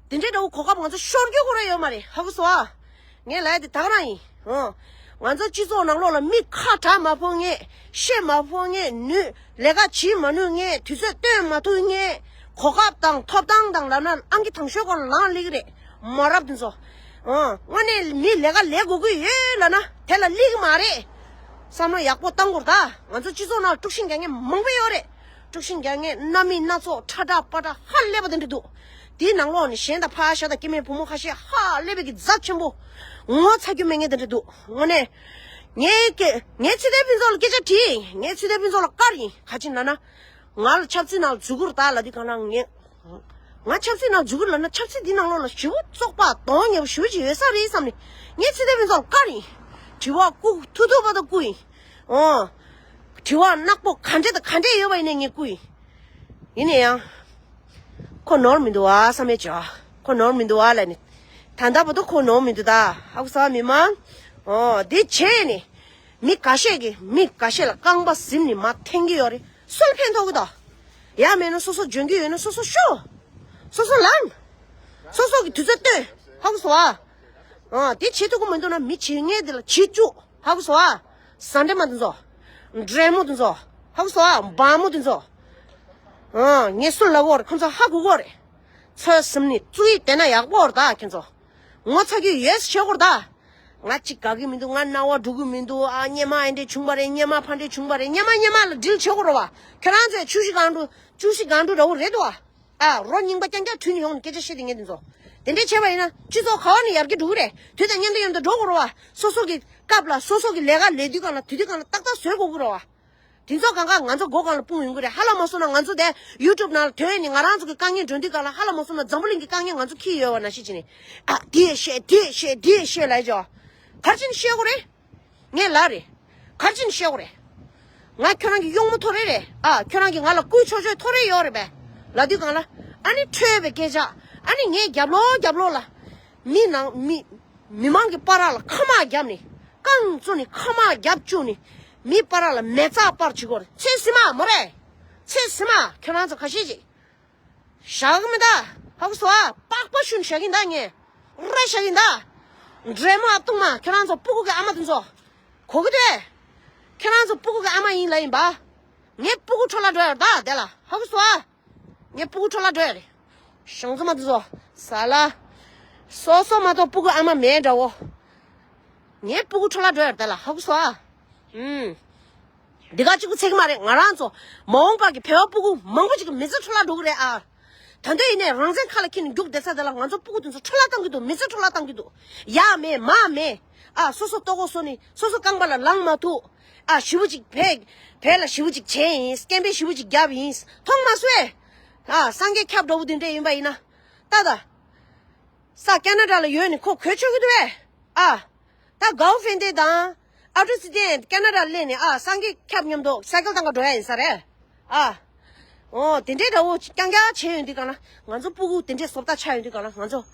འདི་འདྲའི་འདྲ་བོ་གོ་སྐབས་ང་ཚོ་ཤོར་རྒྱུ་ཁོ་རང་ཡོད་མ་རེད། ཧ་གོ་སོང་ཨ། ངས་ལབ་ཡ་དེ་ད་ག་རང་ཡིན། ཨོ། ང་ཚོ་སྤྱི་ཚོགས་ནང་ལོགས་ལ་མི་ཁ་གྲག་མ་ཕོད་མཁན། བཤད་མ་ཕོད་མཁན། ནུས་ ལས་ཀ་བྱེད་མ་ནུས་ངས། དུས་ཚོད་བཏོན་མ་ཐུབ་ངས། གོ་སྐབས་དང་ཐོབ་ཐང་དང་ལབ་ན་ཨང་ཀི་དང་ཤོས་སྐོར་ལ་ལངས་སླེབས་ཀྱི་རེད། མ་རབས་དེ་ཚོ། ཨང་། དངོས་གནས་མི་ལས་ཀ་ལས་དགོས་ཀྱི་ཡོད་ལབ་ན་དེ་ལ་སླེབས་ཀྱི་མ་རེད། བསམ་བློ་ཡག་པོ་བཏང་དགོས་རེད་ད། ང་ཚོ་སྤྱི་ཚོགས་ནང་དཀྲུག་ཤིང་རྒྱག་མཁན་མང་པོ་ཡོད་རེད། དཀྲུག་ཤིང་རྒྱག་མཁན་སྣ་མིན་སྣ་ཚོགས་ཁྲ་ཁྲ་པ་ཁྲ་ཧ་ལས་པ་དེ་འདྲ་འདུག་དེའི་ནང་ལོགས་ནས་གཞན་དང་ཕར་བཞག་དང་སྐྱེ་དམན་བུ་མོ་ཁ་ཤས་ཧ་ལས་པའི་གི་རྫབ་ཆེན་པོ། ངོ་ཚ་རྒྱུ་མེད་མཁན་དེ་འདྲ་འདུག་དངོས་གནས། ངས་ཀྱི་ངས་ཚེ་བརྟན་ཕུན་ཚོགས་ལ་སྐད་ཆ་དྲིས་ཡིན། ངས་ཚེ་བརྟན་ཕུན་ཚོགས་ལ་བཀར་ཡིན། ག་ཅི་ན་ན། ང་ལ་ཆབ་སྲིད་ནང་ལ་འཛུལ་དགོས་རེད་ད་ལབ་དུས་གང་ལ་ངས། ང་ཆབ་སྲིད་ནང་འཛུལ་དགོས་ལབ་ན་ཆབ་སྲིད་འདི་ནང་ལོགས་ལ་ཞེ་པོ་བཙོག་པ་གདོང་ངན་པོ་ཞེ་པོ་ཅིག་ཡོད་ས་རེད་བསམ་ནས། ངས་ཚེ་བརྟན་ཕུན་ཚོགས་ལ་བཀར་ཡིན། དྲི་བ་བཀུག་ཐུབ་ཐུབ་པ་དང་བཀུག་ཡིན། ཨོ། དྲི་བ་ནག་པོ་ག་འདྲ་དང་ག་འདྲ་ཡོད་པ་ཡིན་ནའི་ངས་བཀུག་ཡིན། ཡིན་ན་ཡང་། ཁོ་ནོར་མི་འདུག་ཨ་བསམ་ཡས་བྱོས། ཁོ་ནོར་མི་འདུག་ཨ་ལབ་ནས། ད་ལྟ་བར་དུ་ཁོ་ནོར་མི་འདུག་ད། ཧ་གོ་སོང་མི་མང་། ཨོ་དེ་བྱས་ནས། མི་འགའ་ཤས་ཀྱིས་མི་འགའ་ཤས་ལ་རྐང་པ་ཟིན་ནས་མར་འཐེན་གྱི་ཡོད་རེད། སུ་ལ་ཕན་ཐོགས་ཀྱི་འདུག་ཡང་མེད་ན་སོ་སོ་འཇོན་གྱི་ཡོད་ན་སོ་སོ་ཤོག་སོ་སོ་ལངས། སོ་སོ་གི་དུས་ཚོད་བཏོན། ཧ་གོ་སོང་ཨ། ཨོ་དེ་བྱེད་ཐུབ་ཀྱི་མི་འདུག་ན་མི་བྱེད་མཁན་དེ་ལ་བྱེད་བཅུག་ཧ་གོ་སོང་ཨ། ཟ་འདྲེ་མ་དེ་ཚོ། འདྲེ་མོ་དེ་ཚོ། ཧ་གོ་སོང་ཨ། འབའ་མོ་དེ་ཚོ། ཨང་། ངས་སུ་ལབ་དགོས་རེད། ཁོ་ཚོ་ཧ་གོ་གི་རེད། ཚོད་ཟིན་ནས་བཙུགས་ཡིག་བལྟས་ན་ཡག་པོ་རེད་ད་ཁྱེད་ཚོ། ངོ་ཚ་རྒྱུ་ཡོད་ཟེར་བྱེད་དགོས་རེད་ད། ང་གཅིག་དགའ་གི་མི་འདུག་ང་རྣ་བ་འགྲོ་གི་མི་འདུག་ཨ་སྙེ་མ་ཨེ་འདྲས་བྱུང་བ་རེད། སྙེ་མ་ཕ་འདྲས་བྱུང་བ་རེད། སྙེ་མ་སྙེ་མ་ལ་འགྲིལ་བྱེད་དགོས་རེད་བ། ཁྱེད་རང་ཚོས་ཆུ་བཞི་སྒང་དྲུག་ཆུ་བཞི་སྒང་དྲུག་འདྲ་བོ་རེད་འདུག་བ། ཨ། རོ་རྙིང་པ་རྐྱང་རྐྱང་དུས་ནས་ཡོང་ནས་སྐད་ཆ་བཤད་དེ་ངས་འདི་ཚོ། དེ་འདྲས་བྱས་པ་ཡིན་ན་སྤྱི་ཚོགས་ག་བ་ནས་ཡར་རྒྱས་འགྲོ་གི་རེད། དུས་དང་མཉམ་དུ་མཉམ་དུ་འགྲོ་དགོས་རེད་བ། སོ་སོ་གི་སྐབས་ལ་སོ་སོ་གི་ལས་ཀ་ལས་དུས་སྒང་ལ་དུས་དུས་སྒང་ལ་ཏག་ཏག་བཟོ་དགོས་ཀྱི་རེད་བ། དེ་ཚོ་གང་ག་ང་ཚོ་མགོ་སྒང་ལ་སྤུངས་ཡོང་གི་རེད། ཧ་ལམ་མ་སོང་ན་ང་ཚོ་དེ་ཡུ་ཊུབ་ནང་ལ་ཐོན་ནས་ང་རང་ཚོ་གི་དཀའ་ངལ་འགྲོ་དུས་སྒང་ལ་ཧ་ལམ་མ་སོང་ན་འཛམ་བུ་གླིང་གི་དཀའ་ངལ་ང་ཚོ་འཁྱེར་ཡོད་བ་ནང་བཞིན་བྱས་ནས། ཨ། དེ་བཤད་དེ་བཤད་དེ་བཤད་ལབ་ཡ་ཅོ། ག་རེ་བྱས་ནས་བཤད་དགོས་རེད། ངས་ལབ་རེད། ག་རེ་བྱས་ནས་བཤད་དགོས་རེད། ང་ཁྱོད་རང་གི་གཡོག་མོ་ཐོ་རེ་རེད། ཨ། ཁྱོད་རང་གིས་ང་ལ་བསྐུར་ཆོག་ཆོག་ཐོ་རེ་ཡོད་རེད་པས། ལབ་དུས་སྒང་ལ། ཨ་ནི་འཕྲོས་པའི་སྐད་ཆ། ཨ་ནི་ངའི་རྒྱབ་ལོགས་རྒྱབ་ལོགས་ལ། མི་ནང་མི། མི་མང་གི་བར་ལ་ཁ་དམག་བརྒྱབ་ནས། རྐང་བཙུགས་ནས་ཁ་དམག་བརྒྱབ་བཅུག་ནས། མི་བར་ལ་མེ་བཙའ་སྤར་བྱེད་ཀྱི་ཡོད་རེད། ཚེ་སྲིད་མ་མོ་རེད། ཚེ་སྲིད་མ་ཁྱོད་རང་ཚོ་ཁ་ཤས་ཤིག་བཞག་གི་མི་འདུག་ཧ་གོ་སོང་ཨ། པགས་པ་བཤུས་ནས་བཞག་གི་ཡིན་ད་ངས། ར་བཞག་གི་ཡིན་ད། འདྲེ་མོ་ཨ་བཏུང་མ་ཁྱོད་རང་ཚོ་སྤུ་གུ་གི་ཨ་མ་དེ་ཚོ། གོ་གི་འདུག་ཁྱོད་རང་ཚོ་སྤུ་གུ་གི་ཨ་མ་ཡིན་ལབ་ཡིན་པ། ངའི་སྤུ་གུ་འཕྲོ་བརླག་འགྲོ་ཡ་རེད་ད་དེ་ལ་ཧ་གོ་སོང་ཨ། ངའི་སྤུ་གུ་འཕྲོ་བརླག་འགྲོ་ཡ་རེད། ཞང་ཚོ་མ་དེ་ཚོ། ས་ལ། སོ་སོ་མ་གཏོགས་སྤུ་གུ་ཨ་མ་མེད་འདྲ་བོ། ངའི་སྤུ་གུ་འཕྲོ་བརླག་འགྲོ་ཡ་རེད་ད་ལ་ཧ་གོ་སོང་ཨ། ཨུམ། འདི་ག་གཅིག་པུ་ཚད་ཀྱི་མ་རེད། ང་རང་ཚོ་མ་འོངས་པ་གི་བོད་པ་སྤུ་གུ་མང་པོ་ཅིག་གི་མི་ཚེ་འཕྲོ་བརླག་འགྲོ་གི་རེད་ཨ། ད་དུང་ཡིན་ནའི་རང་བཙན་ཁ་ལ་འཁྱེར་ནས་རྒྱུགས་བསྡད་ས་དེ་ལ་ང་ཚོ་སྤུ་གུ་དེ་ཚོ་འཕྲོ་བརླག་བཏང་གི་འདུག་མི་ཚེ་འཕྲོ་བརླག་བཏང་གི་འདུག་ཡ་མེད་མ་མེད། ཨ། སོ་སོ་ལྟོ་གོས་བཟོས་ནས་སོ་སོ་རྐང་པ་ལ་ལངས་མ་ཐུབ། ཨ། ཞེ་པོ་ཅིག་བས། བས་ལ་ཞེ་པོ་ཅིག་བྱས་ཡིན། སྐད་འབོད་ཞེ་པོ་ཅིག་བརྒྱབ་ཡིན། མཐོང་མ་སོང་ཨེ། ཨ། སངས་རྒྱས་ཁྱབ་འདྲ་བོ་དེ་འདྲས་ཡིན་པ་ཡིན་ན། ད་ད། ས་ཀེ་ན་ཌ་ལ་ཡོད་ནི་ཁོ་གོ་ཆོད་ཀྱི་འདུག་བས། ཨ། ད་གའོ་ཧྥེན་ཏེ་དང་། ཨ་ཏུ་སི་ཏན་ཀེ་ན་ཌ་སླེབས་ནས་ཨ་སངས་རྒྱས་ཁྱབ་མཉམ་དུ་སའི་ཀལ་བཏང་ག་འགྲོ་ཡ་ཡིན་ས་རེད། ཨ། འོ་དེ་འདྲའི་འདྲ་བོ་རྐྱང་རྐྱང་བྱས་ཡོང་དུས་གང་ལ་ང་ཚོ་སྤུ་གུ་དེ་འདྲའི་བཟོ་ལྟ་ཆགས་ཡོང་དུས་གང་ལ་ང་ཚོ།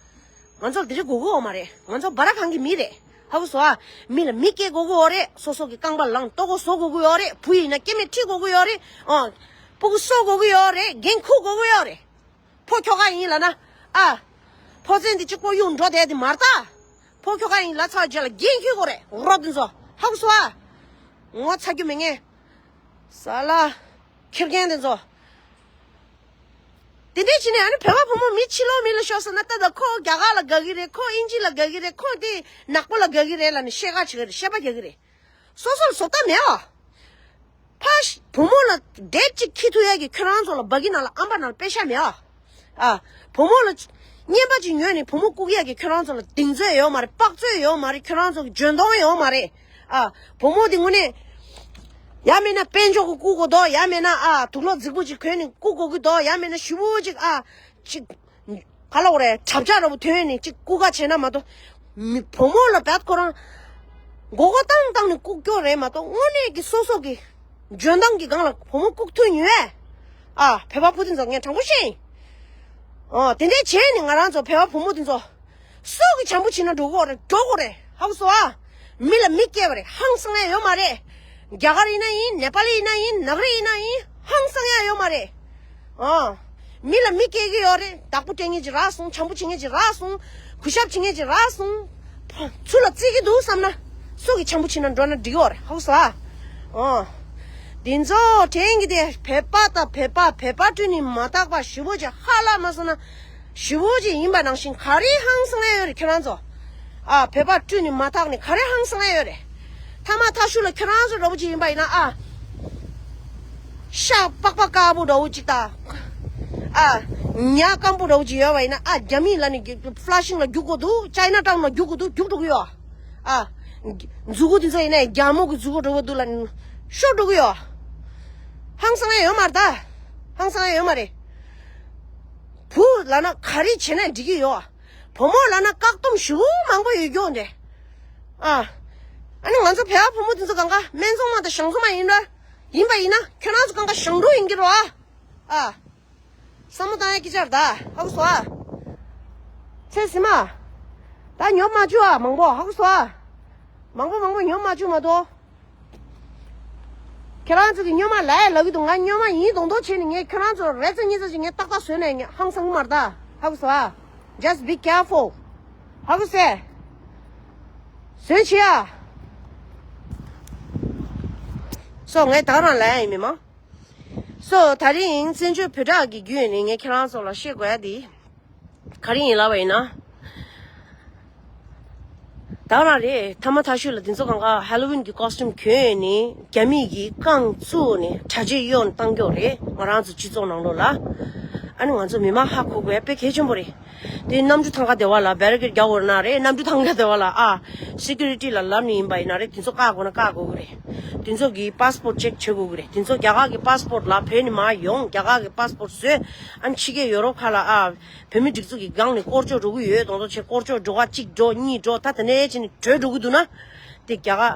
ང་ཚོ་དེ་འདྲའི་དགོས་ཀྱི་ཡོད་མ་རེད། ང་ཚོ་སྦ་ར་ཁང་གི་མི་རེད། ཧ་གོ་སོང་ཨ། མི་ལ་མི་སྐྱེ་དགོས་ཀྱི་ཡོད་རེད། སོ་སོ་གི་རྐང་པ་ལངས་ལྟོ་གོས་བཟོ་དགོས་ཀྱི་ཡོད་རེད། བུ་ཡིན་ན་སྐྱེ་དམན་ཁྲིད་དགོས་ཀྱི་ཡོད་རེད། ཨ། སྤུ་གུ་གསོ་དགོས་ཀྱི་ཡོད་རེད། འགན་འཁུར་དགོས་ཀྱི་ཡོད་རེད། ཕོ་ཁྱོ་ག་ཡིན་ལབ་ན། ཨ། ཕོ་མཚན་འདི་གཅིག་པོ་གཡུག་འགྲོ་བསྡད་དེ་མ་རེད་ད། ཕོ་ཁྱོ་ག་ཡིན་ལབ་ཚར་རྗེས་ལ་འགན་འཁྱེར་དགོས་རེད། རོ་འདི་ཚོ་ཧ་གོ་སོང་ཨ། ངོ་ཚ་རྒྱུ་མེད་ངས། ས་ལ། ཁེར་རྐྱང་འདི་ཚོ། དེ་འདྲས་བྱས་ནས་ཨ་ནི་བོད་པ་བུ་མོ་མི་ཕྱི་ལོགས་མི་ལ་ཤོར་སོང་ན་ད་ད་ཁོ་རྒྱ་གར་ལ་དགའ་གི་རེད། ཁོ་དབྱིན་ཇི་ལ་དགའ་གི་རེད། ཁོ་དེ་ནག་པོ་ལ་དགའ་གི་རེད་ལབ་ནས་བཤད་ག་བྱེད་གི་རེད། བཤད་པ་རྒྱག་གི་རེད། སོ་སོར་བཟོ་ལྟ་མེད་ཨ། ཕ་ཤ་བུ་མོ་ལ་འདྲེ་གཅིག་འཁྱེར་ཐུབ་ཡས་ཀྱི་ཁྱོད་རང་ཚོ་ལ་སྦ་གི་ནང་ལ་ཨམ་པ་ནང་ལ་པེ་ཤ་མེད་ཨ། ཨ། བུ་མོ་ལ་རྔན་པ་ཅིག་ཉོས་ནས་བུ་མོ་བཀུག་ཡས་ཀྱི་ཁྱོད་རང་ཚོ་ལ་གདེང་ཚོད་ཡོད་མ་རེད། དཔག་ཚོད་ཡོད་མ་རེད། ཁྱོད་རང་ཚོ་གི་འཇོན་ཐང་ཡོད་མ་རེད། ཨ། བུ་མོ་དེ་དངོས་གནས་ཡང་མིན་ན་དཔལ་འབྱོར་གྱི་བཀུག་དགོས་དོ། ཡང་མིན་ན་ཨ་དུག་ལོག་རྫིག་པོ་ཅིག་གོན་ནས་བཀུག་དགོས་ཀྱི་དོ། ཡང་མིན་ན་ཞེ་པོ་ཅིག་ཨ་ཅིག་ག་ལ་འོ་རེད། གྲབས་ཆག་འདྲ་པོ་ཐོན་ནས་ཅིག་བཀུག་ག་བྱས་ན་མ་གཏོགས། མི་བུ་མོ་ལ་བད་ཁོ་རང་མགོ་སྐོར་བཏང་བཏང་ནས་བཀུག་རྒྱུ་རེད་མ་གཏོགས། དངོས་གནས་ཀྱི་སོ་སོ་གི་འཇོན་ཐང་གི་སྒང་ལ་བུ་མོ་བཀུག་ཐུབ་ཉོས། ཨ། བོད་པ་བུ་དེ་ཚོ་ངས་དྲང་པོ་བཤད་ཡིན། ཨོ། དེ་འདྲས་བྱས་ནས་ང་རང་ཚོ་བོད་པ་བུ་མོ་དེ་ཚོ་སུ་གི་བྱམས་པོ་བྱེད་ན་འགྲོ་གི་རེད། འགྲོ་གི་རེད། ཧ་གོ་སོང་ཨ། མི་ལ་མི་སྐྱེ་བ་རེད། ཧང་སང་ཡ་ཡོད་མ་རེད། རྒྱ་གར་ཡིན་ན་ཡིན། ནེ་པ་ལི་ཡིན་ན་ཡིན། ནག་རི་ཡིན་ན་ཡིན། ཧང་སང་ཡ་ཡོད་མ་རེད། ཨ། མི་ལ་མི་སྐྱེ་གི་ཡོད་རེད། བདག་པོ་སྤྲད་མཁན་ཅིག་རག་སོང་། བྱམས་པོ་བྱེད་མཁན་ཅིག་རག་སོང་། གུས་ཞབས་བྱེད་མཁན་ཅིག་རག་སོང་། ཚུར་ལ་བརྩི་གི་འདུག་བསམ་ན། སུ་གི་བྱམས་པོ་བྱེད་ན་འགྲོ་ན་འགྲིག་ཡོད་རེད། ཧ་གོ་སོང་ཨ། ཨ། འདི་ཚོ་དྲན་གྱི་དེ་བོད་པ་དང་བོད་པ་བོད་པ་སྤྲུལ་ནས་མ་དག་པ་ཞེ་པོ་ཅིག་ཧ་ལས་མ་སོང་ན་ཞེ་པོ་ཅིག་ཡིན་པ་ནང་བཞིན་ག་རེ་ཧང་སང་ཡ་ཡོད་རེད་ཁྱེད་རང་ཚོ། ཨ་བོད་པ་སྤྲུལ་ནས་མ་དག་ནས་ག་རེ་ཧང་སང་ཡ་ཡོད་རེད། ཐ་མ་ཐ་ཤུ་ལ་ཁྱེད་རང་ཚོ་འདྲ་པོ་ཅིག་ཡིན་པ་ཡིན་ན་ཨ། ཤ་པགས་པ་དཀར་པོ་འདྲ་པོ་ཅིག་དང་། ཨ། ཉ་སྐམ་པོ་འདྲ་པོ་ཅིག་ཡོད་པ་ཡིན་ན་ཨ་རྒྱ་མི་ལ་ནི་ཕ་ལ་ཤིང་ལ་རྒྱུག་དགོས་འདུག་ཅའི་ན་ཊའུན་ལ་རྒྱུག་དགོས་འདུག་རྒྱུག་འགྲོ་གི་ཡོད། ཨ། མཛུ་གུ་དེ་ཚོ་ཡིན་ན་རྒྱ་མོ་གི་མཛུ་གུ་འདྲ་པོ་འདུག་ལ་ཤོར་འགྲོ་གི་ཡོད། ཧང་སང་ཡ་ཡོད་མ་རེད་ད། ཧང་སང་ཡ་ཡོད་མ་རེད། བུ་ལབ་ན་ག་རེ་བྱས་ན་འགྲིག་གི་ཡོད། བུ་མོ་ལབ་ན་བཀག་སྡོམ་ཞེ་པོ་མང་པོ་ཡོད་རྒྱུ་འདི། ཨ། ཨ་ནི་ང་ཚོ་བོད་པ་བུ་མོ་དེ་ཚོ་གང་ག་སྨད་འཚོང་མ་དང་ཞང་འཚོང་མ་ཡིན་ན། ཡིན་པ་ཡིན་ན་ཁྱོད་རང་ཚོ་གང་ག་ཞང་འབྲོག་ཡིན་གྱི་རེད་བ། ཨ། བསམ་བློ་བཏང་ཡ་སྐད་ཆ་རེད་ད། ཧ་གོ་སོང་ཨ། ཚེ་ཟིན་མ། ད་ཉོབ་མ་བཅུག་ཨ་མང་པོ་ཧ་གོ་སོང་ཨ། མང་པོ་མང་པོ་ཉོབ་མ་བཅུག་མ་གཏོགས། ཁྱེད་རང་ཚོ་གི་སྨྱོན་མ་ལབ་ཡ་ལབ་གི་འདུག་ང་སྨྱོན་མ་ཡིན་མདོག་མདོག་བྱས་ནས་ངས་ཁྱེད་རང་ཚོ་རེ་ཙམ་གཉིས་ཙམ་ཞིག་ངས་ཏག་ཏག་བཟོས་ནས་ངས་ཧང་སང་གི་མ་རེད་ད། ཧ་གོ་སོང་ཨ། Just be careful. ཧ་གོ་སོང་ཨ། བཟོས་བྱེད་ཨ། སོ་ངས་ད་རང་ལབ་ཡ་ཡིན་མི་མང་། སོ་ད་རིང་བཙན་བྱོལ་བོད་ཕྲུག་གི་བརྒྱུད་ནས་ངས་ཁྱེད་རང་ཚོ་ལ་བཤད་དགོས་ཡ་དེ། ག་རེ་ཡིན་ལབ་པ་ཡིན་ན། ད་རང་རེད་ཐ་མ་ཐ་ཤུ་ལ་དེ་ཚོ་གང་ག་ཧ་ལོ་ཝིན་གྱི་ཀོ་སི་ཊིམ་གྱོན་ནས་རྒྱ་མི་གི་རྐང་བཙུགས་ནས་གྲྭ་ཆས་གཡོགས་ནས་བཏང་རྒྱུ་རེད་ང་རང་ཚོ་སྤྱི་ཚོགས་ནང་ལོགས་ལ། ཨ་ནི་ང་ཚོ་མི་མང་ཧ་གོ་དགོས་དཔེ་གལ་ཆེན་པོ་རེད། དེ་གནམ་གྲུ་ཐང་ཁ་དེ་བ་ལ་བེ་རི་ཀེ་ཊི་རྒྱག་དགོས་ན་རེད་གནམ་གྲུ་ཐང་ཁ་དེ་བ་ལ་ཨ། སི་ཀུ་རི་ཊི་ལ་ལབ་ནས་ཡིན་པ་ཡིན་ན་རེད་དེ་ཚོ་བཀག་དགོས་ན་བཀག་དགོས་ཀྱི་རེད། དེ་ཚོ་གི་པ་སི་པོར་ཊི་ཅེག་བྱེད་དགོས་ཀྱི་རེད་དེ་ཚོ་རྒྱ་གར་གི་པ་སི་པོར་ཊི་ལ་བོད་ནས་མར་ཡོང་རྒྱ་གར་གི་པ་སི་པོར་ཊི་བཟོས་ཨ་ནི་ཕྱི་རྒྱལ་ཡོ་རོབ་ཁག་ལ་ཨ། བོད་མི་སྒྲིག་འཛུགས་ཀྱི་སྒང་ནས་སྐོར་སྐྱོད་འགྲོ་གི་ཡོད་དང་དོ་ཆེ་སྐོར་སྐྱོད་འགྲོ་ག་གཅིག་འགྲོ་གཉིས་འགྲོ་ད་དེ་ནས་ཕྱིན་ནས་བྲོས་འགྲོ་གི་འདུག་ན། དེ་རྒྱ་གར་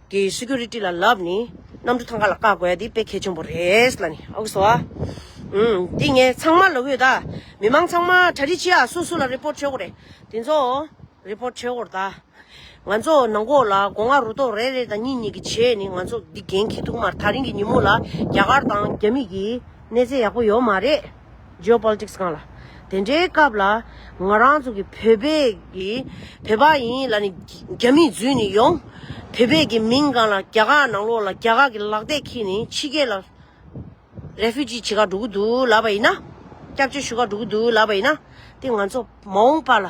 གྱི་སི་ཀུ་རི་ཊི་ལ་ལབ་ནས་གནམ་གྲུ་ཐང་ག་ལ་བཀག་དགོས་ཡ་དེ་དཔེ་གལ་ཆེན་པོ་རེད་ལ་ནི་ཨོ་གི་སོ་ཨ། ཨུམ་དེ་ངས་ཚང་མ་ལབ་གི་ཡོད་ད། མི་མང་ཚང་མ་གྲ་སྒྲིག་བྱེད་ཨ་སུ་སུ་ལ་རི་པོར་ཊི་བྱེད་དགོས་རེད་དེ་ཚོ་རི་པོར་ཊི་བྱེད་དགོས་རེད་ད། ང་ཚོ་ནང་ཁོག་ལ་སྒོ་ང་རུ་ཏོག་རེ་རེ་དང་གཉིས་གཉིས་ཀྱི་བྱས་ནས་ང་ཚོ་འདི་འགན་འཁྱེར་ཐུབ་མ་རེད་ད་རིང་གི་ཉིན་མོ་ལ་རྒྱ་གར་དང་རྒྱ་མི་གི་གནས་ཚད་ཡག་པོ་ཡོད་མ་རེད། ཇི་ཨོ་པོ་ལི་ཊིག་སི་སྒང་ལ། དེ་འདྲའི་སྐབས་ལ་ང་རང་ཚོ་གི་བོད་པའི་གི་བོད་པ་ཡིན་ལ་ནི་རྒྱ་མིས་འཛུལ་ནས་ཡོང་། བོད་པའི་གི་མིང་སྒང་ལ་རྒྱ་གར་ནང་ལོགས་ལ་རྒྱ་གར་གི་ལག་དེབ་འཁྱེར་ནས་ཕྱི་རྒྱལ་ལ་རེ་ཕུ་ཇི་བྱེད་ག་འགྲོ་གི་འདུག་ལབ་པ་ཡིན་ན། སྐྱབས་བཅོལ་ཞུ་ག་འགྲོ་གི་འདུག་ལབ་པ་ཡིན་ན། དེ་ང་ཚོ་མ་འོངས་པ་ལ་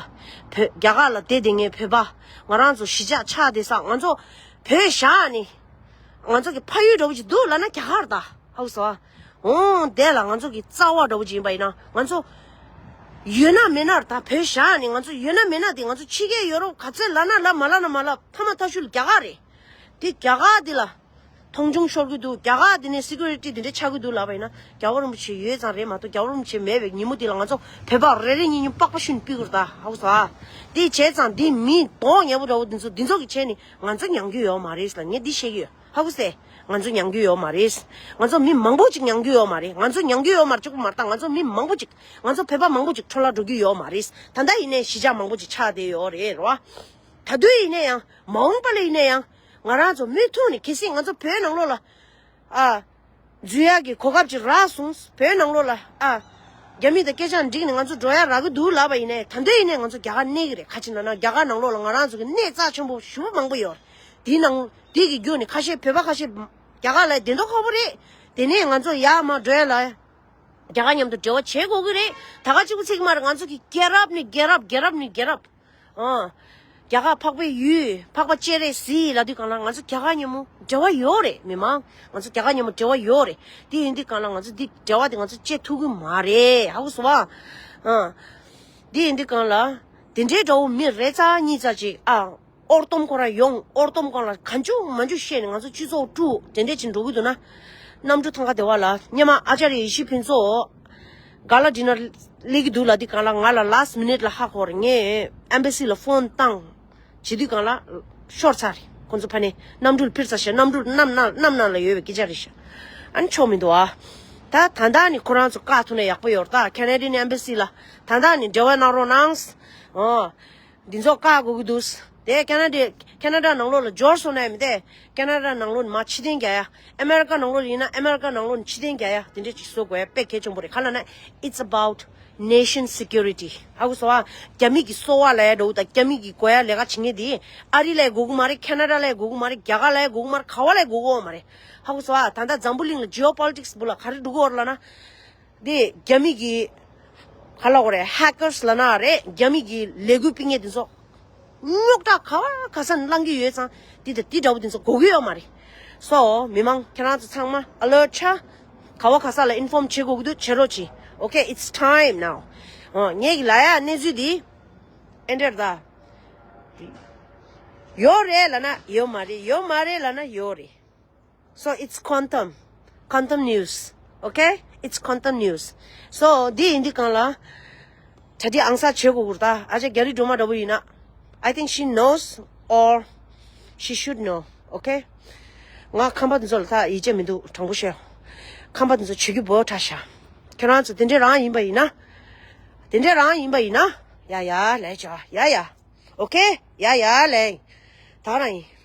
བོད་རྒྱ་གར་ལ་བསྡད་བསྡད་མཁན་བོད་པ་ང་རང་ཚོ་གཞིས་ཆགས་ཆགས་བསྡད་ས་ང་ཚོ་བོད་བཞག་ནས་ང་ཚོ་གི་ཕ་ཡུལ་འདྲ་པོ་ཅིག་འདུག་ལབ་ན་རྒྱ་གར་ད་ཧ་གོ་སོང་ཨ། འོང་དེ་ལ་ང་ཚོ་གི་རྩ་བ་འདྲ་པོ་ཅིག་ཡིན་པ་ཡིན་ན་ང་ཚོ་ཡོད་ན་མེད་ན་ད་བོད་བཞག་ནས་ང་ཚོ་ཡོད་ན་མེད་ན་དེ་ང་ཚོ་ཕྱི་རྒྱལ་ཡོད་རོགས་ག་ཚོད་ལབ་ན་ལབ་མ་ལབ་ན་མ་ལབ་ཐ་མ་ཐ་ཤུལ་རྒྱ་གར་རེད། དེ་རྒྱ་གར་དེ་ལ་མཐོང་ཆུང་ཤོར་གི་འདུག་རྒྱ་གར་དེ་ནས་སི་ཀུ་རི་ཊི་དེ་འདྲ་ཆགས་གི་འདུག་ལབ་པ་ཡིན་ན་རྒྱལ་བ་རིན་པོ་ཆེ་ཡོད་ཙང་རེད་མ་གཏོགས་རྒྱལ་བ་རིན་པོ་ཆེ་མེད་པའི་ཉིན་མོ་དེ་ལ་ང་ཚོ་བོད་པ་རེ་རེ་གཉིས་གཉིས་པགས་པ་ཤུན་ཕུད་གི་རེད་ད་ཧ་གོ་སོང་ཨ། དེ་བྱས་ཙང་དེ་མི་མདོག་ཉེས་པོ་འདྲ་པོ་དེ་ཚོ་དེ་ཚོ་གི་བྱས་ནས་ང་ཚོ་མྱང་རྒྱུ་ཡོད་མ་རེད་ལ་ངས་འདི་བཤད་གི་ཡོད། ཧ་གོ་སེ། ང་ཚོ་མྱང་རྒྱུ་ཡོད་མ་རེད། ང་ཚོ་མི་མང་པོ་ཅིག་མྱང་རྒྱུ་ཡོད་མ་རེད། ང་ཚོ་མྱང་རྒྱུ་ཡོད་མ་རེད་གཅིག་པུ་མ་རེད་ད་ང་ཚོ་མི་མང་པོ་ཅིག་ང་ཚོ་བོད་པ་མང་པོ་ཅིག་འཕྲོ་བརླག་འགྲོ་རྒྱུ་ཡོད་མ་རེད། ད་ལྟ་ཡིན་ནའི་གཞིས་ཆགས་མང་པོ་ཅིག་ཆགས་བསྡད་ཡོད་རེད་རོ། ད་དུང་ཡིན་ན་ཡང་མ་འོངས་པ་ལ་ཡིན་ན་ཡང་ང་རང་ཚོ་མུ་མཐུད་ནས་གལ་སྲིད་ང་ཚོ་བོད་ནང་ལོགས་ལ་ཨ་འཛུལ་ཡག་གི་གོ་སྐབས་ཅིག་རག་སོང་བོད་ནང་ལོགས་ལ་ཨ་རྒྱ་མི་དང་སྐད་ཆ་འགྲིག་ནས་ང་ཚོ་འགྲོ་ཡག་རག་གི་འདུག་ལབ་པ་ཡིན་ནའི་ད་དུང་ཡིན་ནའི་ང་ཚོ་རྒྱ་གར་གནས་ཀྱི་རེད། ག་ཅི་ན་ན་རྒྱ་གར་ནང་ལོགས་ལ་ང་རང་ཚོ་གི་གནས་རྩ་ཆེན་པོ་ཞེ་པོ་མང་པོ་ཡོད། དེའི་ནང་དེ་གི་བརྒྱུད་ནས་ཁ་ཤས་བོད་པ་ཁ་ཤས་རྒྱ་གར་ལ་བསྡད་མདོག་ཁ་པོ་རེད། དེ་ནས་ང་ཚོ་ཡར་མར་འགྲོ་ཡ་ལ་རྒྱ་གར་མཉམ་དུ་འབྲེལ་བ་བྱེད་དགོས་ཀྱི་རེད། ད་ག་གཅིག་པུ་ཚིག་མ་རེད། ང་ཚོ་གི་རྒྱལ་རབས་ནི་རྒྱལ་རབས་རྒྱལ་རབས་ནི་རྒྱལ་རབས། ཨང་། རྒྱ་གར་འཕགས་པའི་ཡུལ་འཕགས་པ་སྤྱན་རས་གཟིགས་ལབ་དུས་གང་ལ་ང་ཚོ་རྒྱ་གར་མཉམ་པོ་འབྲེལ་བ་ཡོད་རེད། མི་མང་ང་ཚོ་རྒྱ་གར་མཉམ་པོ་འབྲེལ་བ་ཡོད་རེད། དེ་ཡིན་དུས་གང་ལ་ང་ཚོ་འདི་འབྲེལ་བ་དེ་ང་ཚོ་བཅད་ཐུབ་ཀྱི་མ་རེད། ཧ་གོ་སོང་བ། ཨང་། དེ་ཡིན་དུས་གང་ལ་དེ་འདྲའི་འདྲ་བོ་མི་རེ་ཙག་གཉིས་ཙག་ཅིག་ཨང་། ཨོར་ཏོམ་ཁོ་ར་ཡོང་ཨོར་ཏོམ་ཁོ་ར་གང་བྱུང་མ་བྱུང་བཤད་ནས་ང་ཚོ་སྤྱི་ཚོགས་དཀྲུག་དེ་འདྲས་ཅིག་འགྲོ་གི་འདུག་ན། གནམ་གྲུ་ཐང་ཁ་དེ་བ་ལ་སྙེ་མ་ཨ་ཅཱརྱ་ཡེ་ཤེས་ཕུན་ཚོགས་ག་ལ་ཌི་ནར་སླེབས་ཀྱི་འདུག་ལབ་དུས་གང་ལ་ང་ལ་ལཱ་སི་མི་ནིཊ་ལ་ཧ་གོ་རེད། ངས་ཨེམ་བྷ་སི་ལ་ཕོན་བཏང་བྱེད་དུས་གང་ལ་ཤོར་ཚར་རེད། ཁོ་ཚོ་ཕ་ནས་གནམ་གྲུ་ལ་འཕུར་ཚར་ཤག་གནམ་གྲུ་གནམ་ནང་གནམ་ནང་ལ་ཡོད་པའི་སྐད་ཆ་རེད་ཤག་ཨ་ནི་ཆོག་མི་འདུག་ཨ། ད་ད་ལྟ་ནི་ཁོ་རང་ཚོ་བཀག་ཐུབ་ན་ཡག་པོ་ཡོད་རེད། ད་ཁེ་ན་ཌི་ཡན་ཨེམ་བྷ་སི་ལ་ད་ལྟ་ནི་འབྲེལ་བ་གནང་རོགས་གནང་། ཨོ། འདི་ཚོ་བཀག་དགོས་ཀྱི་འདུག་དེ་ཁེ་ན་ཌ་ཁེ་ན་ཌ་ནང་ལོགས་ལ་འབྱོར་སོང་ན་ཡང་མི་དེ་ཁེ་ན་ཌ་ནང་ལོགས་ནས་མར་ཕྱིར་འཐེན་རྒྱག་ཡ། ཨ་མེ་རི་ཀ་ནང་ལོགས་ལ་ཡིན་ན་ཨ་མེ་རི་ཀ་ནང་ལོགས་ནས་ཕྱིར་འཐེན་རྒྱག་ཡ་དེ་འདྲས་ཅིག་བཟོ་དགོས་ཡ་དཔེ་གལ་ཆེན་པོ་རེད། ག་ལ་ན་it's about nation security. ཧ་གོ་སོང་ཨ། རྒྱ་མི་གི་སོ་བ་ལ་ཡ་འགྲོ་དང་རྒྱ་མི་གི་གོ་ཡ་ལས་ཀ་བྱེད་མཁན་དེ་ཨ་རི་ལ་ཡ་དགོས་གི་མ་རེད། ཁེ་ན་ཌ་ལ་ཡ་དགོས་གི་མ་རེད། རྒྱ་གར་ལ་ཡ་དགོས་གི་མ་རེད། ག་བ་ལ་ཡ་དགོས་གི་མ་རེད། ཧ་གོ་སོང་ཨ། ད་ལྟ་འཛམ་བུ་གླིང་ལ་ཇི་ཨོ་པོ་ལི་ཊིག་སི་བུ་ལ་ག་རེ་འགྲོ་གི་ཡོད་རེད་ལབ་ན། དེ་རྒྱ་མི་གི་ག་ལབ་དགོས་རེད། ཧེ་ཀར་སི་ལབ་ན་རེད། རྒྱ་མི་གི་ལས་འགུལ་སྤེལ་མཁན་དེ་ཚོ། རྙོག་དྲ་ག་བ་ག་ས་ནས་བསླང་གི་ཡོད་ཙང་དེ་དང་དེ་འདྲ་བོ་དེ་ཚོ་དགོས་ཀྱི་ཡོད་མ་རེད། So མི་མང་ཁྱེད་རང་ཚོ་ཚང་མ་ཨ་ལར་ཆགས། ག་བ་ག་ས་ལ་ཨིན་ཕོམ་བྱེད་དགོས་ཀྱི་འདུག་བྱེད་རོགས་གྱིས། Okay, it's time now. ཨོ་ངས་ཀྱི་ལ་ཡ་གནས་ཚུལ་འདི་ཨེ་འདྲ་རེད་ད། ཡོད་རེད་ལབ་ན་ཡོད་མ་རེད། ཡོད་མ་རེད་ལབ་ན་ཡོད་རེད། So it's quantum, quantum news. Okay, it's quantum news. So འདི་ཡིན་དུས་གང་ལ་གྲ་སྒྲིག་ཨང་གསར་བྱེད་དགོས་ཀྱི་རེད་ད། ཨ་ཅག་རྒྱ་རིགས་སྒྲོལ་མ་འདྲ་པོ་ཡིན་ན། I think she knows or she should know. Okay, ང་ཁམས་པ་འདི་ཚོ་ལ་ད་ཡིད་ཆེས་མི་འདུག་དྲང་པོ་བཤད། ཁམས་པ་འདི་ཚོ་བྱེད་རྒྱུ་བོ་ཁྲ་ཤ། ཁྱེད་རང་ཚོ་དེ་འདྲས་རང་ཡིན་པ་ཡིན་ན། དེ་འདྲས་རང་ཡིན་པ་ཡིན་ན། ཡ་ཡ་ལས་བྱ་ཡ་ཡ། Okay, ཡ་ཡ་ལས། ད་རང་ཡིན།